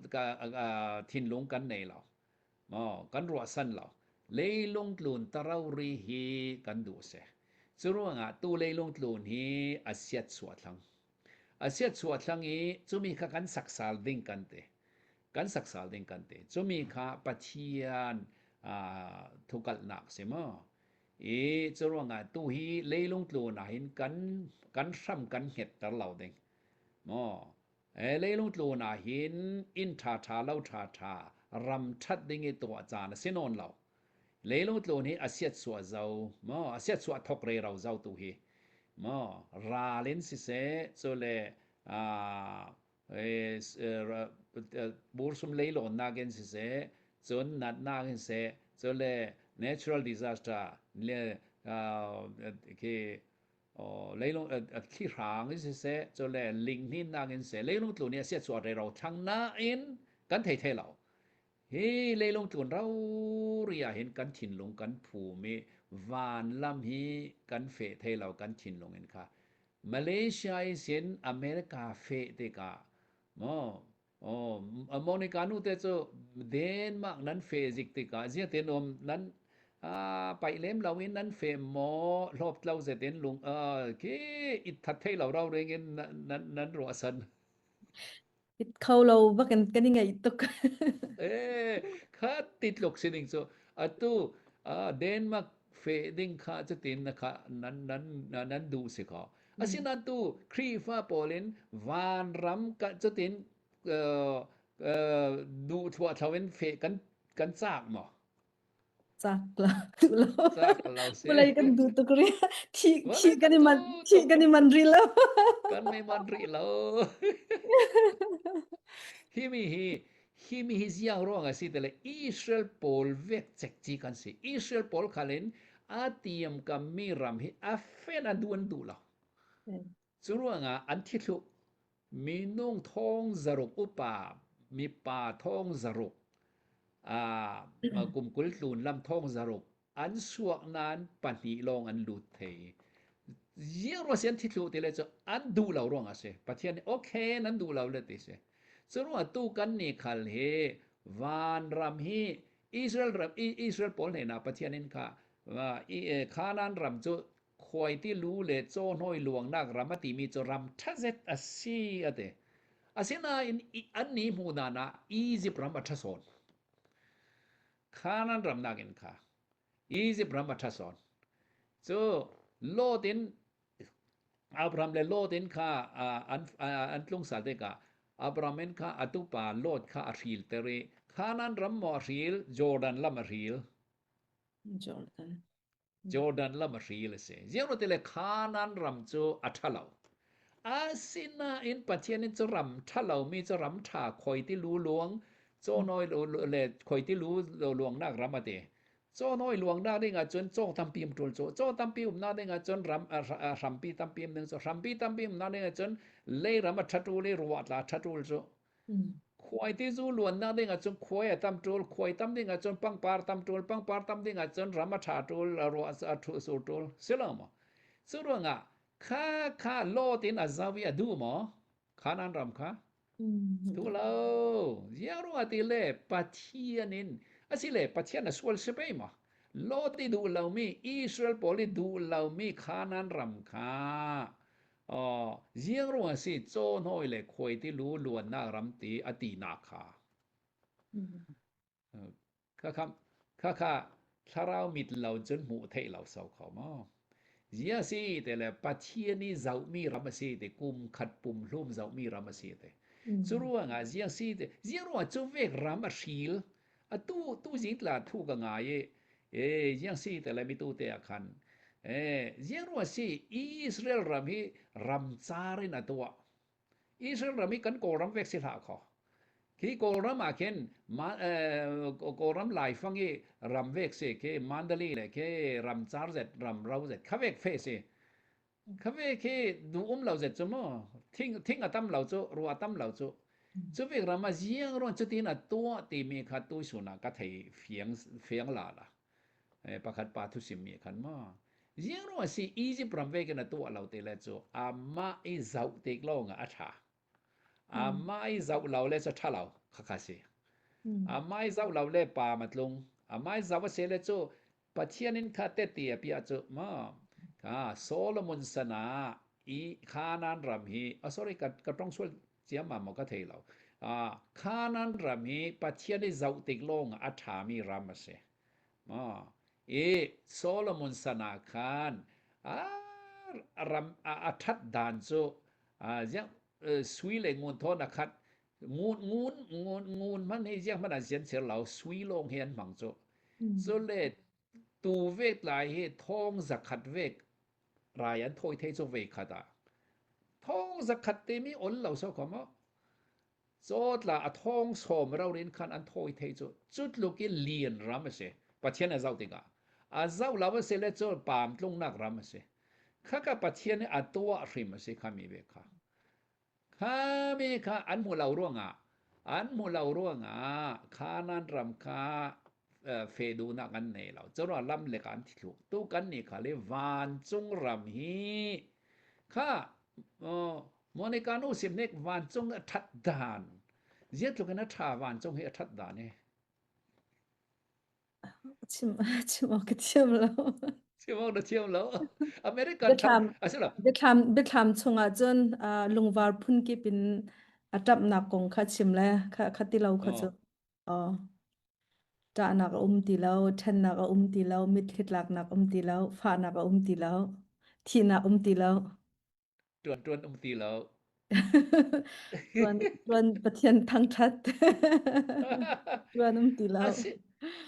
thinlung kan nei lo. Maw kan ruahsan lo. Leilung tlun tarori hi kan duh si. Cu ruangah tu leilung tlun hi a siat chuah thlang. A siat chuah thlang i cumi kha kan saksal ding kan ti. Kan saksal ding kan ti. Cumi kha Pathian uh, thukalhnak si maw? I cu ruangah tu hi leilung tlun ah hin kan kan hram kan hngetter lo ding. Maw? Leilung tlun ah hin inn ṭhaṭha lo ṭhaṭha ram ṭhat ding i tuah caan a si nawn lo. Leilung tlun hi a siatsuah zo maw a siatsuah thok rero zo tu hi maw ral in siseh cule bursum leilawnnak in siseh cun natnak in seh cule natural disaster le khi leilung thlihrang in siseh cule linghninnak in seh leilung tlun hi a siachuah rero thlang nain kan thei thei lo hi leilung tlun rori ah hin kan thinlung kan phum i van lam hi kan feh thei lo kan thinlung in kha Malaysia i sin America feh tikah maw Oh, Monica nu te cu Denmark nan fe zik tikah zia te nuam nan paih lem lo in nan fe maw hlawp tlo zet in lung khi it that thei lo rau reng in nan nan ruah san. It kho lo bakin kan i ngaih tuk. Eh, khat ti tluk sining cu atu Denmark fe ding kha cutin na kha nan nan nan duh si kho. Asinain tu Khrihfa pawl in vanram ka cutin duh thluahthlo in fe kan kan caak maw? Caak la duh lo. Caak lo si. Vawlei kan duh tuk rih. Thi thi kan i man thi kan i man rih lo. Kan i man rih lo. Hi mi hi hi mi hi ziang ruang a si te le Israel pawl vek cek ci kan si. Israel pawl khal in a tiam kammi ram hi a fen an duh an duh lo. Cu ruangah an thithlu minung thong zaruk upa mipa thong zaruk kum 20 tlun lam thong zaruk an suak nain pahnih lawng an lut thei. Ziang ruang si an thithlu ti le cu an duh lo ruang a si. Pathian nih okay nan duh lo le ti si. Cu ruang tu kan ni khal hi vanram hi Israel ram Israel pawl hnenah Pathian in kha Canaan ram cu khuaiti lu le cawhnawi luangnak ram a timi cu ram ṭhazet a si a ti. Asinain an ni hmuh dan ah Egypt ram a ṭha sawn. Canaan ram nakin kha Egypt ram a ṭha sawn. Cu Lot in Abraham le Lot in kha an an tlungsal tikah Abraham in kha a tupa Lot kha a hrilter i Canaan ram maw a hril, Jordan lam a hril. Jordan. Jordan lam a hril a si. Ziang ti le Kanaan ram cu a ṭha lo. Asinain Pathian in cu ram ṭha lomi cu ram ṭha khoi ti lu luang cawnawi le khoi ti lu luangnak ram a ti. Cawnawi luangnak ding ahcun caw tampi um ṭul cu. Caw tampi umnak ding ahcun ram hrampi tampi um ding cu. Hrampi tampi umnak ding ahcun leiram a ṭha ṭul i ruah tla ṭha ṭul cu. Khuai ti zu luannak ding ahcun khuai a tam ṭul, khuai tam ding ahcun pangpar tam ṭul, pangpar tam ding ahcun ram a ṭha ṭul, ruah a ṭhu sur ṭul. Si lo maw? Cu ruangah kha kha lot in a zau i a duh maw? Kanaan ram kha? Duh lo. Ziang ruangah ti le Pathian in asile Pathian a sual si pei maw? Lot i duh lomi Israel pawl i duh lomi Kanaan ram kha Ziang ruang a si cawhnawi le khuaitilu luannak ram ti a tinak kha. Khakha khakha thlarau mit lo cun hmuh theih lo so kho maw? Zia si te le Pathian i zohmi ram a si te kum khat pum hlum zohmi ram a si te. Cu ruangah ziang si te ziang ruangah cu vek ram a hril Atu tu zing tla thu ka ngai i e ziang si te le mitu te ah khan e ziang rua si Israel ram hi ramcar in a tuah Israel ram hi kan Kawlram vek si hlah kho khi Kawlram ah khin Kawlram laifang i ram vek si khi Mandalay le khi ramcar zet ram ro zet kha vek fe si Khave khi duh um lo zet cu mu. Thing thing a tam lo cu, rua tam lo cu. Cu vek ram ah ziang ruan cutin a tuah timi kha tuisun ah ka thei fiang fiang la la. Eh, pakhat pa thu sim mi khan ma. Ziang ruang si Egypt ram vekin a tuah lo te le cu amah i zoh tik lawng ah a tha. Amah i zoh lo le cu tha lo khakha si. Amah i zoh lo le pa ma tlung. Amah i zoh a si le cu Pathian in kha tehte a piah cu ma kha Solomon san ah i Kanaan ram hi oh sorry ka ka tong sual ciammam maw ka thei lo uh, Kanaan ram hi Pathian i zoh tik lawng a ṭhami ram a si ma i Solomon san ah khan a ram a ṭhat dan cu ziang sui le ngun thawn a khat ngun ngun ngun ngun hman hi ziang hmanh an sian ser lo sui lawng hi an hmang cu Cule tu vek lai hi thong zakhat vek rai an thawi thei cu ve khat ah thong zakhat timi ol lo so ko mo cawtla a thong som rorin khan an thawi thei cu cu tluk in lian ram a si pathian a zoh tikah a zoh lo a si le cu pam tlungnak ram a si khaka pathian nih a tuah hrim a si khami ve kha Khami kha an hmuh lo ruangah an hmuh lo ruangah Kanaan ram kha fe duhnak an nei lo. Curuang lam le an thi thluk. Tu kan nih kha le vancung ram hi kha Monica nu sim nek vancung a that dan. Zeitluk in a tha vancung hi a that dan hi. Chim chim awk ka thiam lo. Chim awk na thiam lo. American Biathlam asilo. biathlam biathlam chungah cun uh, lungvar phunkip in a ṭamhnak kong kha chim le kha kha ti lo kha cu. Oh. Ṭahnak a um ti lo, ṭhennak a um ti lo, mitthli tlaknak um ti lo, fahnak a um ti lo, thihnak um ti lo. Ṭuan ṭuan um ti lo. Ṭuan ṭuan Pathian thangṭhat. Ṭuan um ti lo. Asi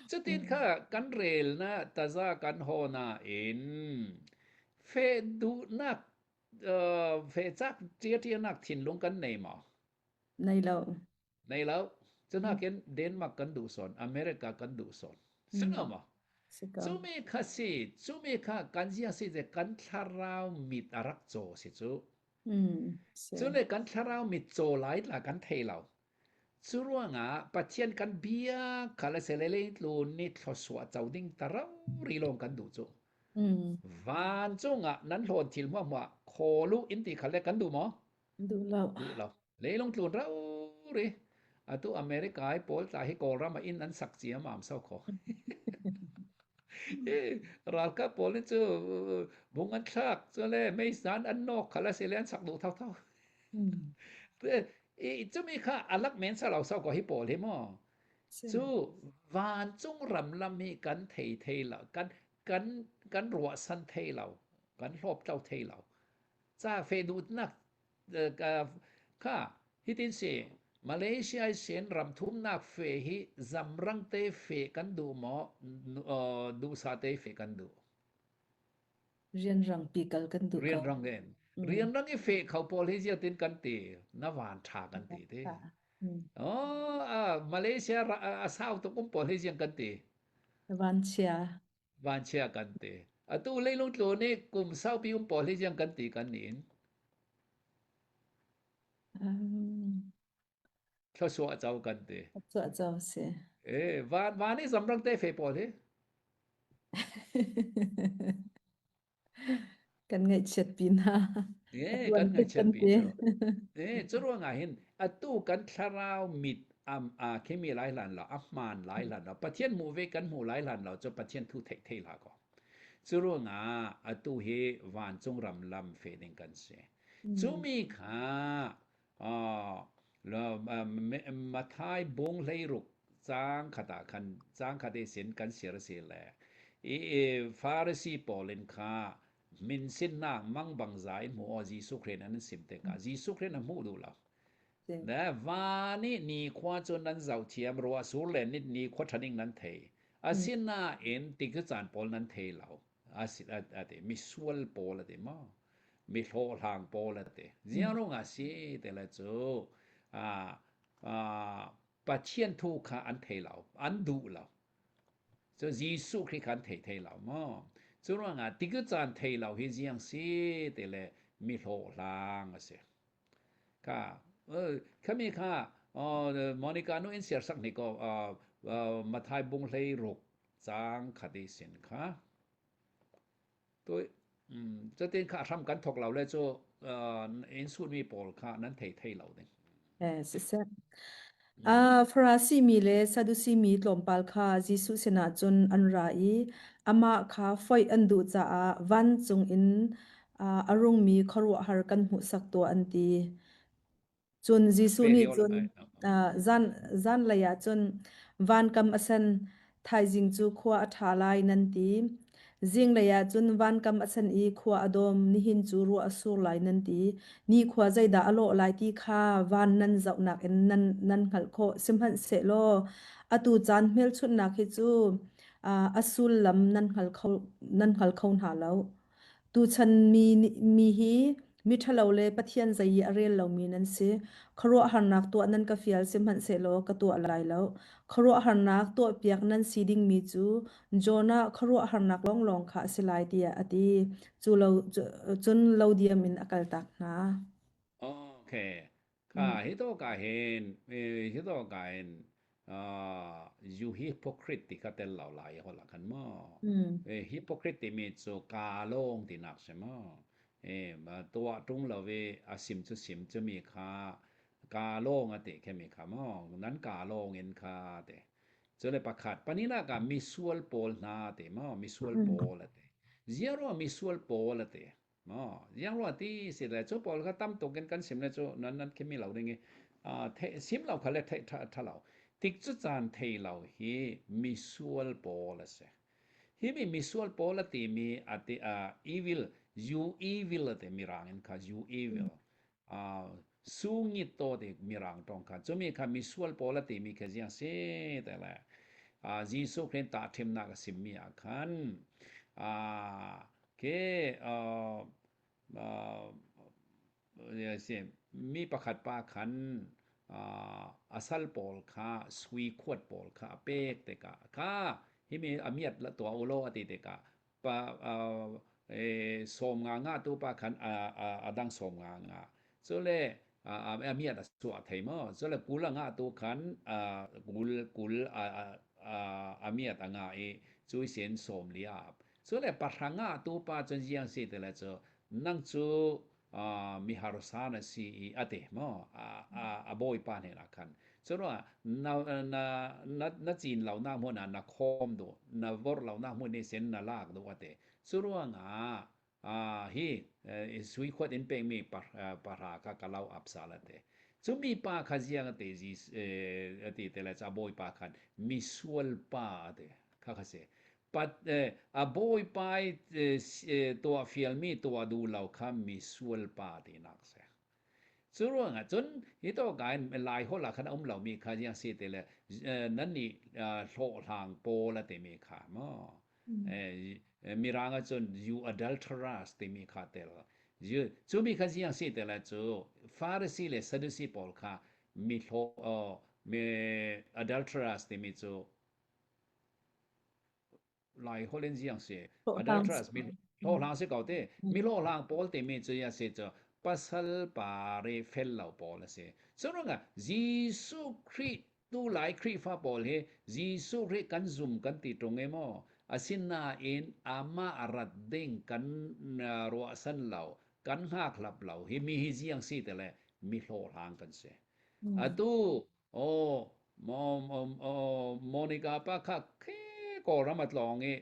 cutin kha kan rel na taza kan haw na in fe duhnak uh, fe cak ṭiaṭianak thinlung kan nei maw? Nei lo. Nei lo. Cunakin Denmark kan duh sawn, America kan duh sawn. Si lo maw? Si ko. Cumi kha si, cumi kha kan zia si je kan thlarau mit a rak caw si cu. Mm, si. Cu le kan thlarau mit caw lai tla kan thei lo. Cu ruangah Pathian kan bia kha le se le le tlun ni thlosuah co ding tarau ri lawng kan duh cu. Mm. Vancung ah nan hlawn thil hmuahhmuah khawl u in ti khal le kan duh maw? Duh lo. Duh lo. Leilung tlun rau ri. Atu America i pawl tla hi Kawlram ah inn an sak ciammam so kho. Ralkap pawl nih cu bung an thlak cu le meisan an nawk khal a si le an sak duh thotho. I cumi kha alak men sa lo so ko hi pawl hi maw. Cu vancung ram lam hi kan thei thei lo kan kan kan ruahsan thei lo kan hlawp tlo thei lo. Ca fe duhnak Kha hitin si Malaysia i sin ramthumnak fe hi zamrang te fe kan duh maw duhsa te fe kan duh? Rianrang pi kal kan duh ko. Rianrang in. Rianrang i fe kho pawl hi ziatin kan ti na van tha kan ti ti. Oh, Malaysia a sau tuk um pawl hi ziang kan ti. Van chia. Van chia kan ti. Atu leilung tlu nih kum saupi um pawl hi ziang kan ti kan niin. Um, Thluachuah co kan ti. Thluachuah co si. Eh, van van i zamrang te fe pawl hi. Kan ngaihchiat pi hna. Eh, kan ngaihchiat pi cu. Eh, cu ruangah hin atu kan thlarau mit am a khimi lai hlan lo, a hmaan lai hlan lo, Pathian hmuh ve kan hmuh lai hlan lo cu Pathian thu theih thei hlah ko. Cu ruangah atu hi vancung ram lam fe ding kan si. Cu mi kha Matthai bung 16 caang khat ah khan caang khat i sin kan sir a si le i Farasi pawl in kha min sinnak mangbang za in hmu aw Jesuh Khrih an sim tikah Jesuh Khrih a hmuh duh lo. Le va nih nikhua cu nan zoh thiam ruah sur le nit nikhua ṭhaning nan thei. Asinain tikhu caan pawl nan thei lo. A ti misual pawl a ti maw? Mi hlawhhlang pawl a ti. Ziang ruangah si ti le cu Pathian thu kha an thei lo, an duh lo. Cu Jesuh Khrih kha an thei thei lo maw? Cu ruangah tikhu caan thei lo hi ziang si ti le mi hlawhhlang a si. Kha khami kha Monica nu in siar sak ni ko Mathai bung hlei ruk cang khat i sin kha. Tu cutin kha hram kan thok lo le cu in sunmi pawl kha nan thei thei lo ding. Eh, siseh. Farasi mi le Sadusi mi tlawmpal kha Jesuh sinah cun an ra i amah kha foih an duh caah vancung in a rungmi khuaruahhar kan hmuhsak tuah an ti. Cun Jesuh nih cun zan zanlei ah cun vankam a sen, thaizing cu khua a ṭha lai nan ti. Zinglei ah cun vankam a sen i khua a dawm, nihin cu ruah a sur lai nan ti. Nikhua zeidah a lawh lai ti kha van nan zohnak in nan, nan hngalh khawh. Sihmanhsehlaw atu caan hmelchunhnak hi cu a sullam nan hngal kho, nan hngal kho hna lo. Tuchan mi, mi hi miṭhalo le Pathian zei i a rel lomi nan si. Khuaruahharnak tuah nan ka fial sihmanhsehlaw ka tuah lai lo. Khuaruahharnak tuahpiak nan si dingmi cu Jonah khuaruahharnak lawnglawng kha a si lai tiah a ti. Cu lo, cun lo diam in a kaltak hna. Okay. Ka hi to ka hin hi to ka hin you hypocrite ti kha tel lo lai hol ah khan maw hypocrite timi cu ka lawng tinak si maw tuah ṭung lo i a sim cu sim cu mi kha ka lawng a ti khe mi kha maw nan ka lawng in kha te cu le pakhat paninak ah misual pawl hna ti maw misual pawl a ti ziaro misual pawl a ti Maw ziang rua ti si le cu pawl kha tam tuk in kan sim le cu nan nan khimi lo ding i the sim lo kha le theih tha tha lo tik cu caan thei lo hi misual pawl a si hi mi misual pawl a ti mi a ti evil you evil a ti mirang in kha you evil sungit to ti mirang tong kha cumi kha misual pawl a ti mi kha ziang si te le Jesuh Khrist ta thimnak a sim mi ah khan Ke mi pakhat pa khan a sal pawl kha sui khuat pawl kha a pek tikah kha himi a miat la tuah u law a ti tikah pa sawm nga nga tu pa khan a dang sawm nga nga cule a miat a chuah thei maw cule kul a ngah tu khan kul kul a miat a ngah i cui sen sawm li a ap Cule pahrang ah tu pa cun ziang si ti le cu nang cu mi harsa na si i a ti maw a bawipa hnen ah khan curuangah na na na na cin lo nak hmun ah na khawm duh na vorh lo nak hmun nih sin na lak duh a ti curuangah hi sui khuat in pekmi pahra kha ka lo ap sal a ti cu mi pa kha ziang a ti a ti te le ca bawipa khan misual pa a ti kha kha si Pat, a bawipa i tuah fialmi tuah duh lo kha misual pa tinak si. Cu ruangah cun hi tawka in Lai holh ah khan a um lomi kha ziang si ti le nan nih hlawhhlang pawl a timi kha maw. Mirang ahcun you adulterers timi kha tel. Cu mi kha ziang si te le cu Pharisee le Sadducee pawl kha mi hlaw mi adulterers timi cu Lai holh in ziang si adulterers mi hlawhhlang si ko te mi hlawhhlang pawl timi cu ya si cu pasal pare fel lo pawl a si. Cu ruangah Jesuh Khrih Tu Lai Khrihfa pawl hi Jesuh Khrih kan zum kan ti ṭung i maw? Asinain amah rat ding kan ruahsan lo, kan hngakhlap lo. Hi mi hi ziang si te le mi hlawhhlang kan si. Atu oh Monica pa kha khi Kawlram a tlawng i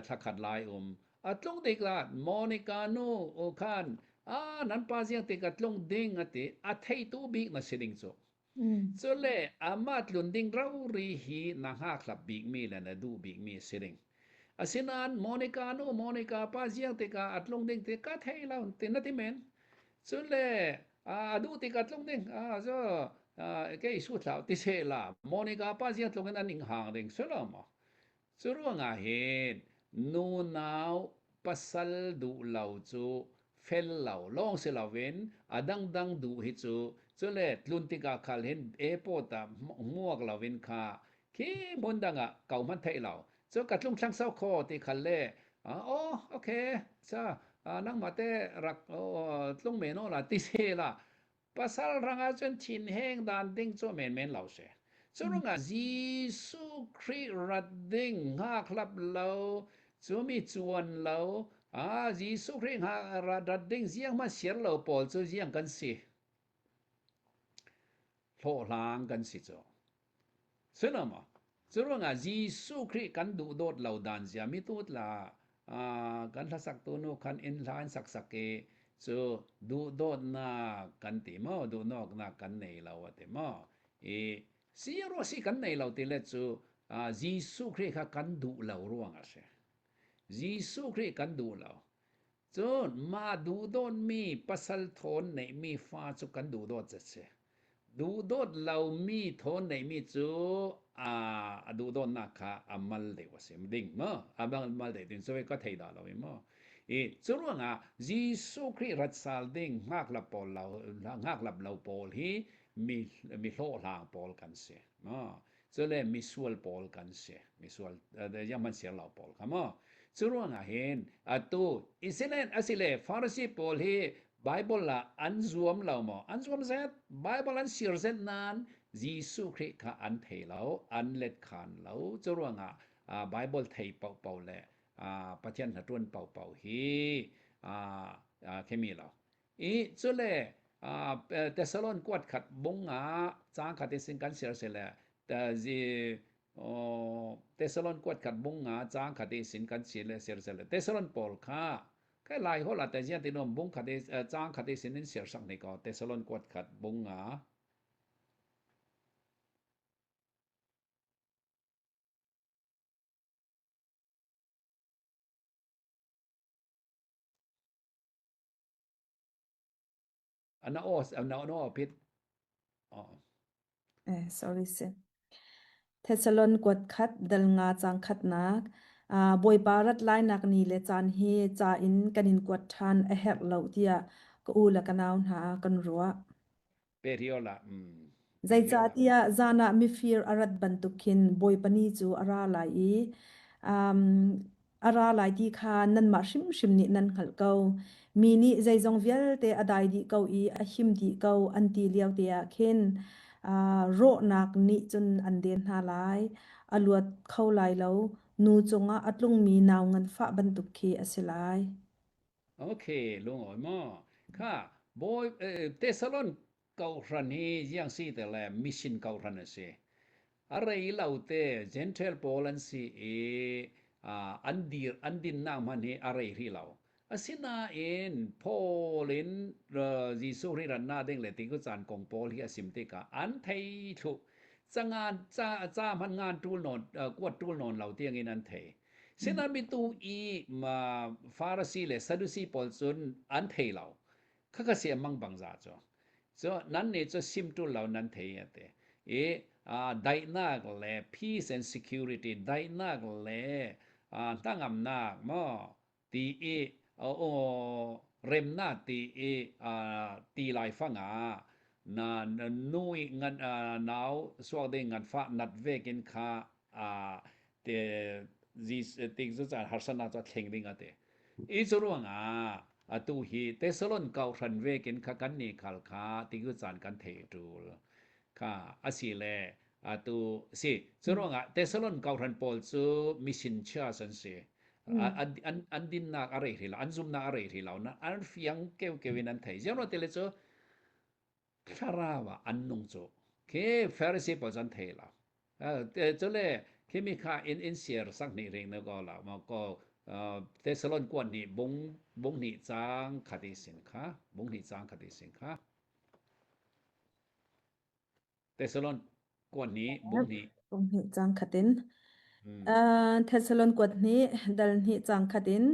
thlakhat lai um. A tlung tik la Monica nu khan ah nan pa ziang tik a tlung ding a ti a theitu bik na si ding cu. Cule amah tlun ding rori hi na hngakhlap bikmi le na duh bikmi a si ding. Asinain Monica nu Monica pa ziang tikah a tlung ding ti ka thei lo ti na ti men. Cule a duh tikah tlung ding a kei su thlau ti se la Monica pa ziang tlung in an ing hang ding si lo maw? Cu ruangah hin nunau pasal duh lo cu fel lo lawng si loin a dangdang duh hi cu cule tlun tikah khal hin airport ah hmuak loin kha khi hmun dang ah ko hmanh theih lo cu ka tlung thlang sau kho ti khal le oh okay sa nangmah te rak tlung men o la ti se la Pasal rang ahcun thinheng dan ding cu menmen lo si. Cu ruangah Jesuh Khrih rat ding hngakhlap lo, cu mi cuan lo, ah Jesuh Khrih rat, rat ding ziang hmanh siar lo pawl cu ziang kan si. Hlawhhlang kan si cu. Sino maw? Cu ruangah Jesuh Khrih kan duhdawt lo dan zia mi tut la kan hlasaktu nu khan inn hla an sak sak i cu duhdawtnak kan ti maw duhnawknak kan nei lo a ti maw i si ruah si kan nei lo ti le cu Jesuh Khrih kha kan duh lo ruang a si. Jesuh Khrih kan duh lo. Cun mah duhdawtmi pasal thawn neihmi fa cu kan duhdawt zat si. Duhdawt lomi thawn neihmi cu a duhdawtnak kha a mal deuh a si ding maw? A mal deuh ding cu ka thei dah lo i maw? I cu ruangah Jesuh Khrih rat sal ding ngaklap pawl lo ngaklap lo pawl hi mi mi hlawhhlang pawl kan si. Maw? Cule misual pawl kan si. Misual yangman siar lo pawl kha maw. Cu ruangah hin atu Israel asile Pharisee pawl hi Bible ah an zuam lo maw? An zuam zet. Bible an sir zet nain Jesuh Khrih kha an thei lo, an let khan lo. Cu ruangah Bible thei paohpaoh le Pathian hna ṭuan paohpaoh hi khemi lo. I cule Thessalon kuat khat bung ah caang khat in kan ser si le Thessalon kuat khat bung ah caang khat in kan si le ser si le Thessalon pawl kha kai lai hol ah te zian tinom bung khat caang khat in in ser sak ni ko Thessalon kuat khat bung ah Na aw na aw phit. Eh, sorry si. Thessalon kuat khat dal nga cang khatnak uh, Bawipa rat lainak ni le caan hi ca in kan in kuat ṭhan a herh lo tiah ka u le ka nau hna kan ruah. Pe rio la. Mm. Zeicahtiah zan ah mifir a rat bantuk khin Bawipa ni cu a ra lai i um, a ra lai ti kha nanmah hrimhrim nih nan hngalh ko. Mi nih zeizong vialte a dai dih ko i a him dih ko an ti lio te ah khin uh, rawhnak nih cun an den hna lai, a luat kho lai lo, nu cungah a tlungmi nau nganfah bantuk khi a si lai. Okay, lungawi maw? Kha Bawi Thessalon kohhran hi ziang si te le mission kohhran a si. A rei lo te Gentile pawl an si i an dir an dinnak hman hi a rei rih lo. Asinain Paul in Jesuh Khrih rannak ding le ti caan kong pawl hi a sim tikah an thei thlu. Cangan ca ca hman ngan ṭul nawn kuat ṭul nawn lo tiangin an thei. Sinain mitu i Farasi le Sadusi pawl cun an thei lo. Khakha si a mang bang za cu. Cu nan nih cu sim ṭul lo nan thei a ti. I daihnak le peace and security daihnak le hnangamnak maw ti i remnak ti i ti laifang ah na nu i ngan nau suak ding nganfah nat vekin kha te tik cu caan harsatnak cu a thleng ding a ti. I cu ruangah atu hi Thessalon kohhran vekin kha kan nih khal kha ti cu caan kan thei ṭul kha asi le atu si cu ruangah Thessalon kohhran pawl cu misin chia an si. An, an, an dinnak a rei hrih lo, an zumnak a rei hrih lo, an fiang keu in an thei. Ziang te le cu thlarau ah an nung cu. Khi Pharisee pawl cu an thei lo. Cule khimi kha in in siar sak hnih ring na ko la ma ko Thessalon kuan nih bung bung hnih cang khat i sin kha bung hnih cang khat i sin kha Thessalon kuat hnih bung hnih. Bung hnih cang khat in. Thessalon kuat hnih dal hnih cang khat in.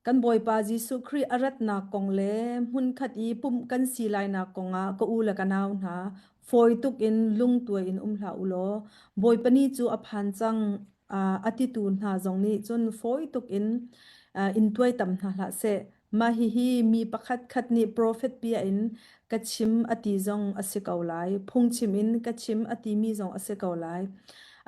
Kan Bawipa Jesuh Khrih a ratnak kong le hmunkhat i pumh kan si lainak kong ah ka u le ka nau hna, fawi tuk in lungtuai in um hlah u law, Bawipa ni cu a phan cang a titu hna zong nih cun fawi tuk in in tuaitam hna hlah seh. Mah hihi mi pakhatkhat nih profet bia in ka chim a ti zong a si ko lai, phungchim in ka chim a timi zong a si ko lai.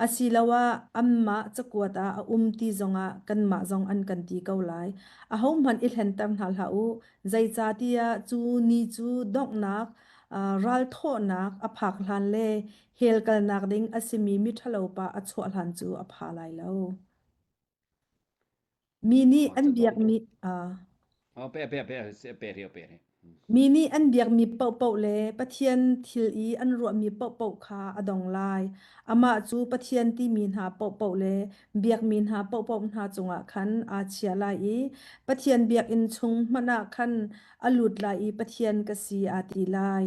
Asiloah anmah cakuat ah a um ti zongah kanmah zong an kan ti ko lai. Ahohmanh i hlenter hna hlah u, zeicahtiah cu ni cu donghnak ralthawhnak a phak hlan le hell kalnak ding a simi miṭhalopa a chuah hlan cu a pha lai lo. Mi nih an biakmi Pe pe pe pe rio pe ri. Mi nih an biakmi paohpaoh le Pathian thil i an ruahmi paohpaoh kha a dong lai. Amah cu Pathian timi hna paohpaoh le biakmi hna paohpaoh hna cungah khan aa chia lai i Pathian biakinn chung hmanh ah khan a lut lai i Pathian ka si aa ti lai.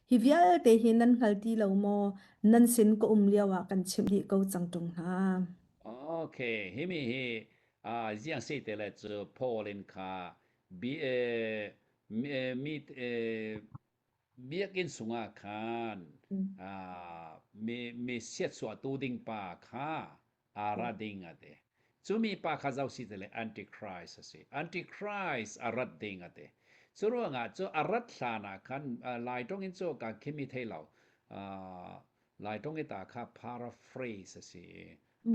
Hi vialte hi nan hngal ti lo maw? Nan sin ka um lioah kan chimh dih ko cang ṭung hna. Okay, himi hi ziang si te le cu Paul in kha bi mi biakinn sungah khan mi mi siatsuahtu ding pa kha a ra ding a ti. Cu mi pa kha zoh si te le Antichrist a si. Antichrist a rat ding a ti. Cu ruangah cu a rat hlan ah khan Lai tong in cu ka khimi thei lo. Lai tong i ta kha paraphrase a si i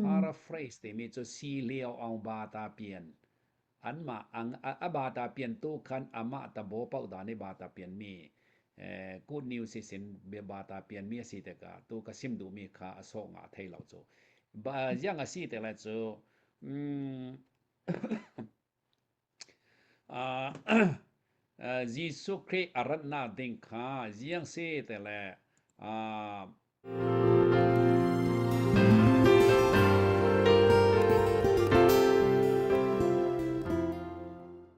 paraphrase timi cu si lio aung ba ta pian anmah a ba ta pian tu khan amah ta bo pau dan i ba ta pian mi good news sin ba ta pian mi a si tikah tu ka sim duh mi kha a sawh nga thei lo cu ba yang a si te le cu Jesuh Khrih a ratnak ding kha ziang si te le.